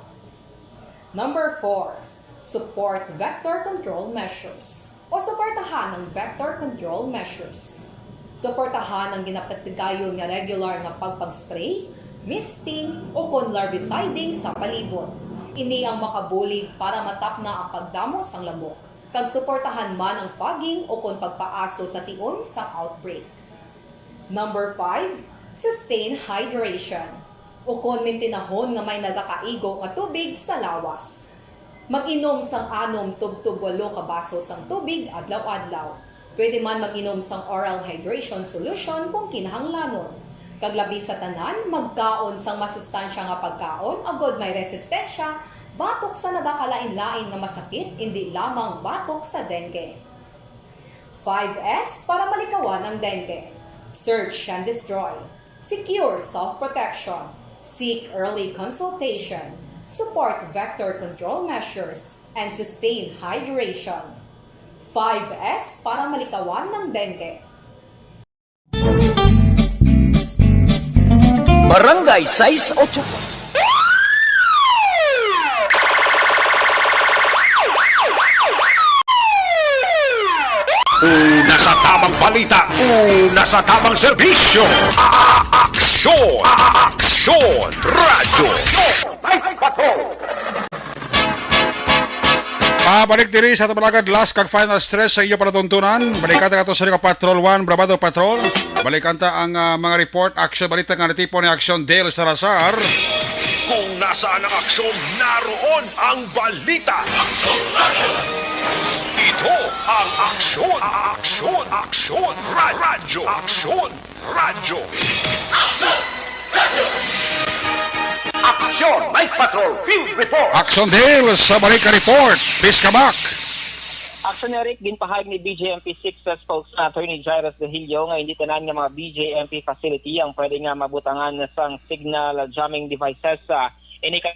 Number four, support vector control measures o suportahan ang vector control measures. Suportahan ang ginapatigayon nga regular nga pagpag-spray, misting, ukon larviciding sa palibot. Ini ang makabulig para matapna ang pagdamo sang lamok, kag suportahan man ang fogging ukon pagpaaso sa tion sang outbreak. Number five, sustain hydration, ukon mintinahon nga may nagakaigo nga tubig sa lawas. Mag-inom sang anom tubtob walo ka baso sang tubig adlaw-adlaw. Pwede man mag-inom sang oral hydration solution kung kinahanglanon. Kag labi sa tanan, magkaon sang masustansya nga pagkaon, agod may resistensya batok sa nagakalain-lain nga masakit, indi lamang batok sa dengue. Five S para malikawan ang dengue. Search and destroy. Secure self-protection. Seek early consultation. Support vector control measures and sustain hydration. Five S para malikawan ng dengue. Barangay sais ocho. Una sa tamang balita, una sa tamang serbisyo. A-, a-, Aksyon, a-, a-, Aksyon, Radyo. Pabalik diri sa Tabalagad, last kag final stretch sa iyo palatuntunan. Balikan ta ato sa Patrol one, Brabado Patrol. Balikan ta ang ah, mga report, action, balita nga natipon ni Aksyon Dale Salazar. Kung nasaan ang aksyon, naroon ang balita. Ito ang Aksyon, Aksyon, Aksyon, Ra- Radyo, Aksyon, Radyo. Aksyon, Night Patrol, Field Report. Aksyon Dale sa Balita Report. Please come back. Aksyon, Eric, ginpahayag ni B J M P six spokesman Attorney Jairus Dehilio nga hindi tanan nga mga B J M P facility ang pwede nga mabutangan sang signal jamming devices. Ah, ini ka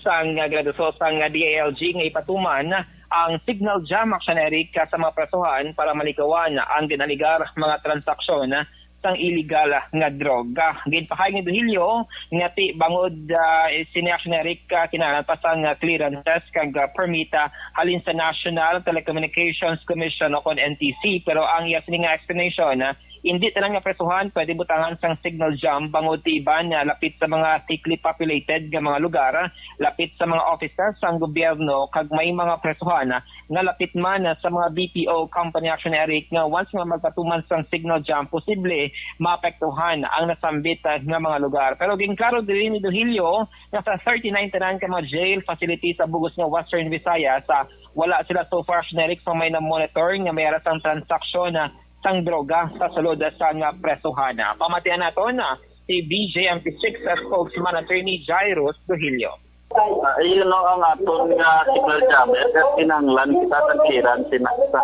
sang gradusosang D I L G nga ipatuman ang signal jam, Aksyon, Eric, sa mga presohan para malikawan ang ginaligar mga transaksyon sang iligal nga droga. Ginpahayag ni Dehilio nga ti bangod ah, sini, Aksyon, Eric, ah, kinahanglan pa sang clearances kag ah, permit ah, halin sa National Telecommunications Commission o kon N T C, pero ang iya sini nga explanation, ah, hindi tanan nga presohan pwede butangan sang signal jam bangod ti iban nga lapit sa mga thickly populated nga mga lugar, lapit sa mga offices sang gobyerno kag may mga presohan nga lapit man sa mga B P O company, Aksyon, Eric, nga once nga magpatuman sang signal jam, posible maapektuhan ang nasambit nga mga lugar. Pero ginklaro diri ni Dehilio nga sa thirty-nine tanan ka mga jail facilities sa bug-os nga Western Visayas, ah, wala sila so far, Aksyon, Eric, sa may na-monitor nga may ara sang transaksyon, ah, sang droga sa sulod sang presohan. Pamatian naton, ah, si B J M P six spokesman Attorney Jairus Dehilio. Ah, you know, ang aton nga signal jammer, kaya kinahanglan kita sa clearance sa, sa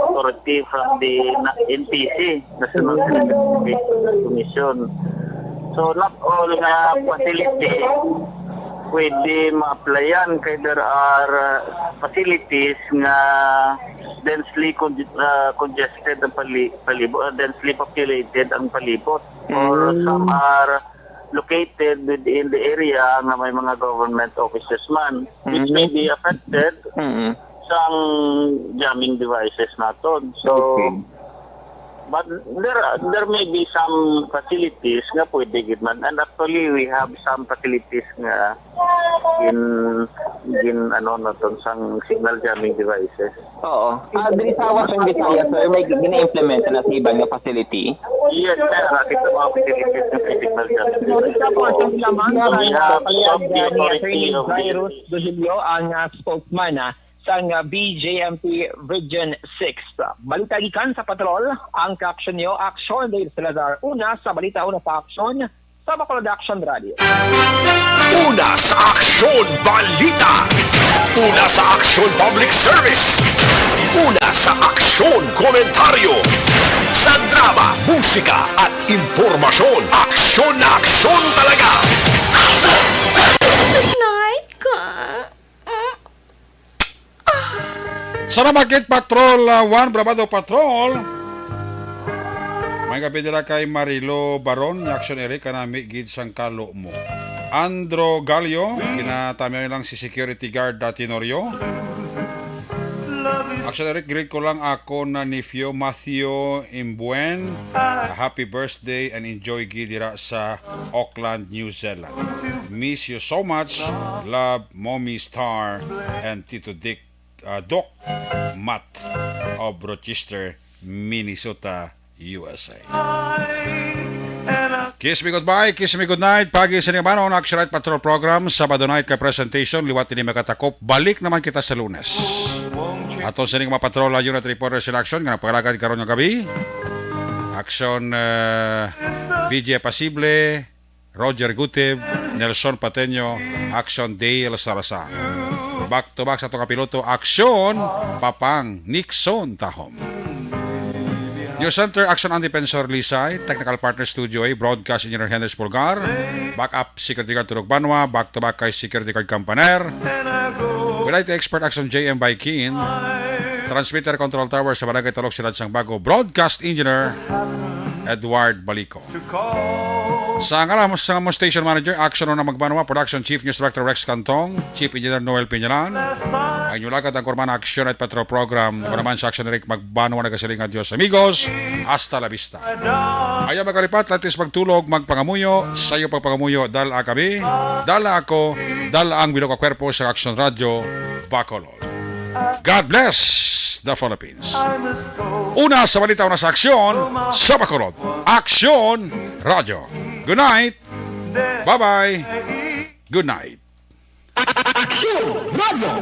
authority from the na- N T C, National Telecommunications Commission. So, not all nga facility pwede ma-applyan kay there are uh, facilities nga densely con- uh, congested ang pali- palibot, uh, densely populated ang palibot, or some are located within the area nga may mga government offices man, which may be affected sang jamming devices naton. So, but there there may be some facilities nga pwede gid man, and actually we have some facilities nga gin gin ano naton sang signal jamming devices. Oo. Ah, diri sa Western Visayas, sir, may gina-implement na sa iban nga facility? Yes, sir. Nakita mo ang facilities ng critical justice. Sa portion lamang, ang pahayag ni Attorney Jairus Dehilio, ang ah, spokesman ah, sang ah, B J M P Region six. Balita gikan sa Patrol, ang kaaksyon niyo, Aksyon Dale Salazar. Una sa balita, una sa aksyon, sa Bacolod Action Radio. Una sa aksyon, balita. Una sa aksyon, public service. Una sa aksyon, komentaryo. Sa drama, musika, at impormasyon, aksyon na aksyon talaga. Night ka. Salamat gid, Patrol ah, one, Brabado Patrol. May gabi dira kay Marilo Baron, ni Action Eric, kanami gid sang kalo mo. Andro Gallo, ginatamyaw lang si security guard ah, Tenorio. Action Eric, greet ko lang ako na nephew Matthew Imbuen. A happy birthday and enjoy gid dira sa Auckland, New Zealand. Miss you so much. Love, Mommy Star and Tito Dick, uh, Doc Matt of Rochester, Minnesota, U S A. Kiss me goodbye, kiss me goodnight. Pagi sa Nimanon, Action Night Patrol Program, Sabado night ka presentation, liwat ini makatakop. Balik naman kita sa Lunes. Ato sa mga patrol, unit reporters in action, nga nagpakalagad karon nga gabi. Aksyon, eh, B J Pasible, Roger Gutib, Nelson Pateño, Aksyon Dale Salazar. Back to back sa atong kapiloto, Aksyon Papang Nixon Tahom. News Center, Aksyon Andy Pensor Lisay, Technical Partner Studio A, Broadcast Engineer Henry Pulgar, Backup Security Guard Turok Banwa, back to back kay Security Guard Campaner, With I T Expert, Aksyon J M Baikin, Transmitter Control Tower sa Barangay Talok, Siyudad sang Bago, Broadcast Engineer Edward Balico. Sa ngalan sa among station manager, Action Una Magbanwa, Production Chief News Director Rex Cantong, Chief Engineer Noel Piñalan, ang inyong lagad ang Kurman Action at Petro Program. Ako naman sa Action Eric Magbanwa, nagasiling nga Dios amigos. Hasta la vista. Ayaw magkalipat, at least magtulog, magpangamuyo, sayo pagpangamuyo, dala kami, dala ako, dala ang bilog nga kwerpo sa Action Radio, Bacolod. God bless the Philippines. Una sa balita, una sa aksyon, sa Bacolod. Aksyon Radio. Good night. Bye-bye. Good night. Aksyon Radio.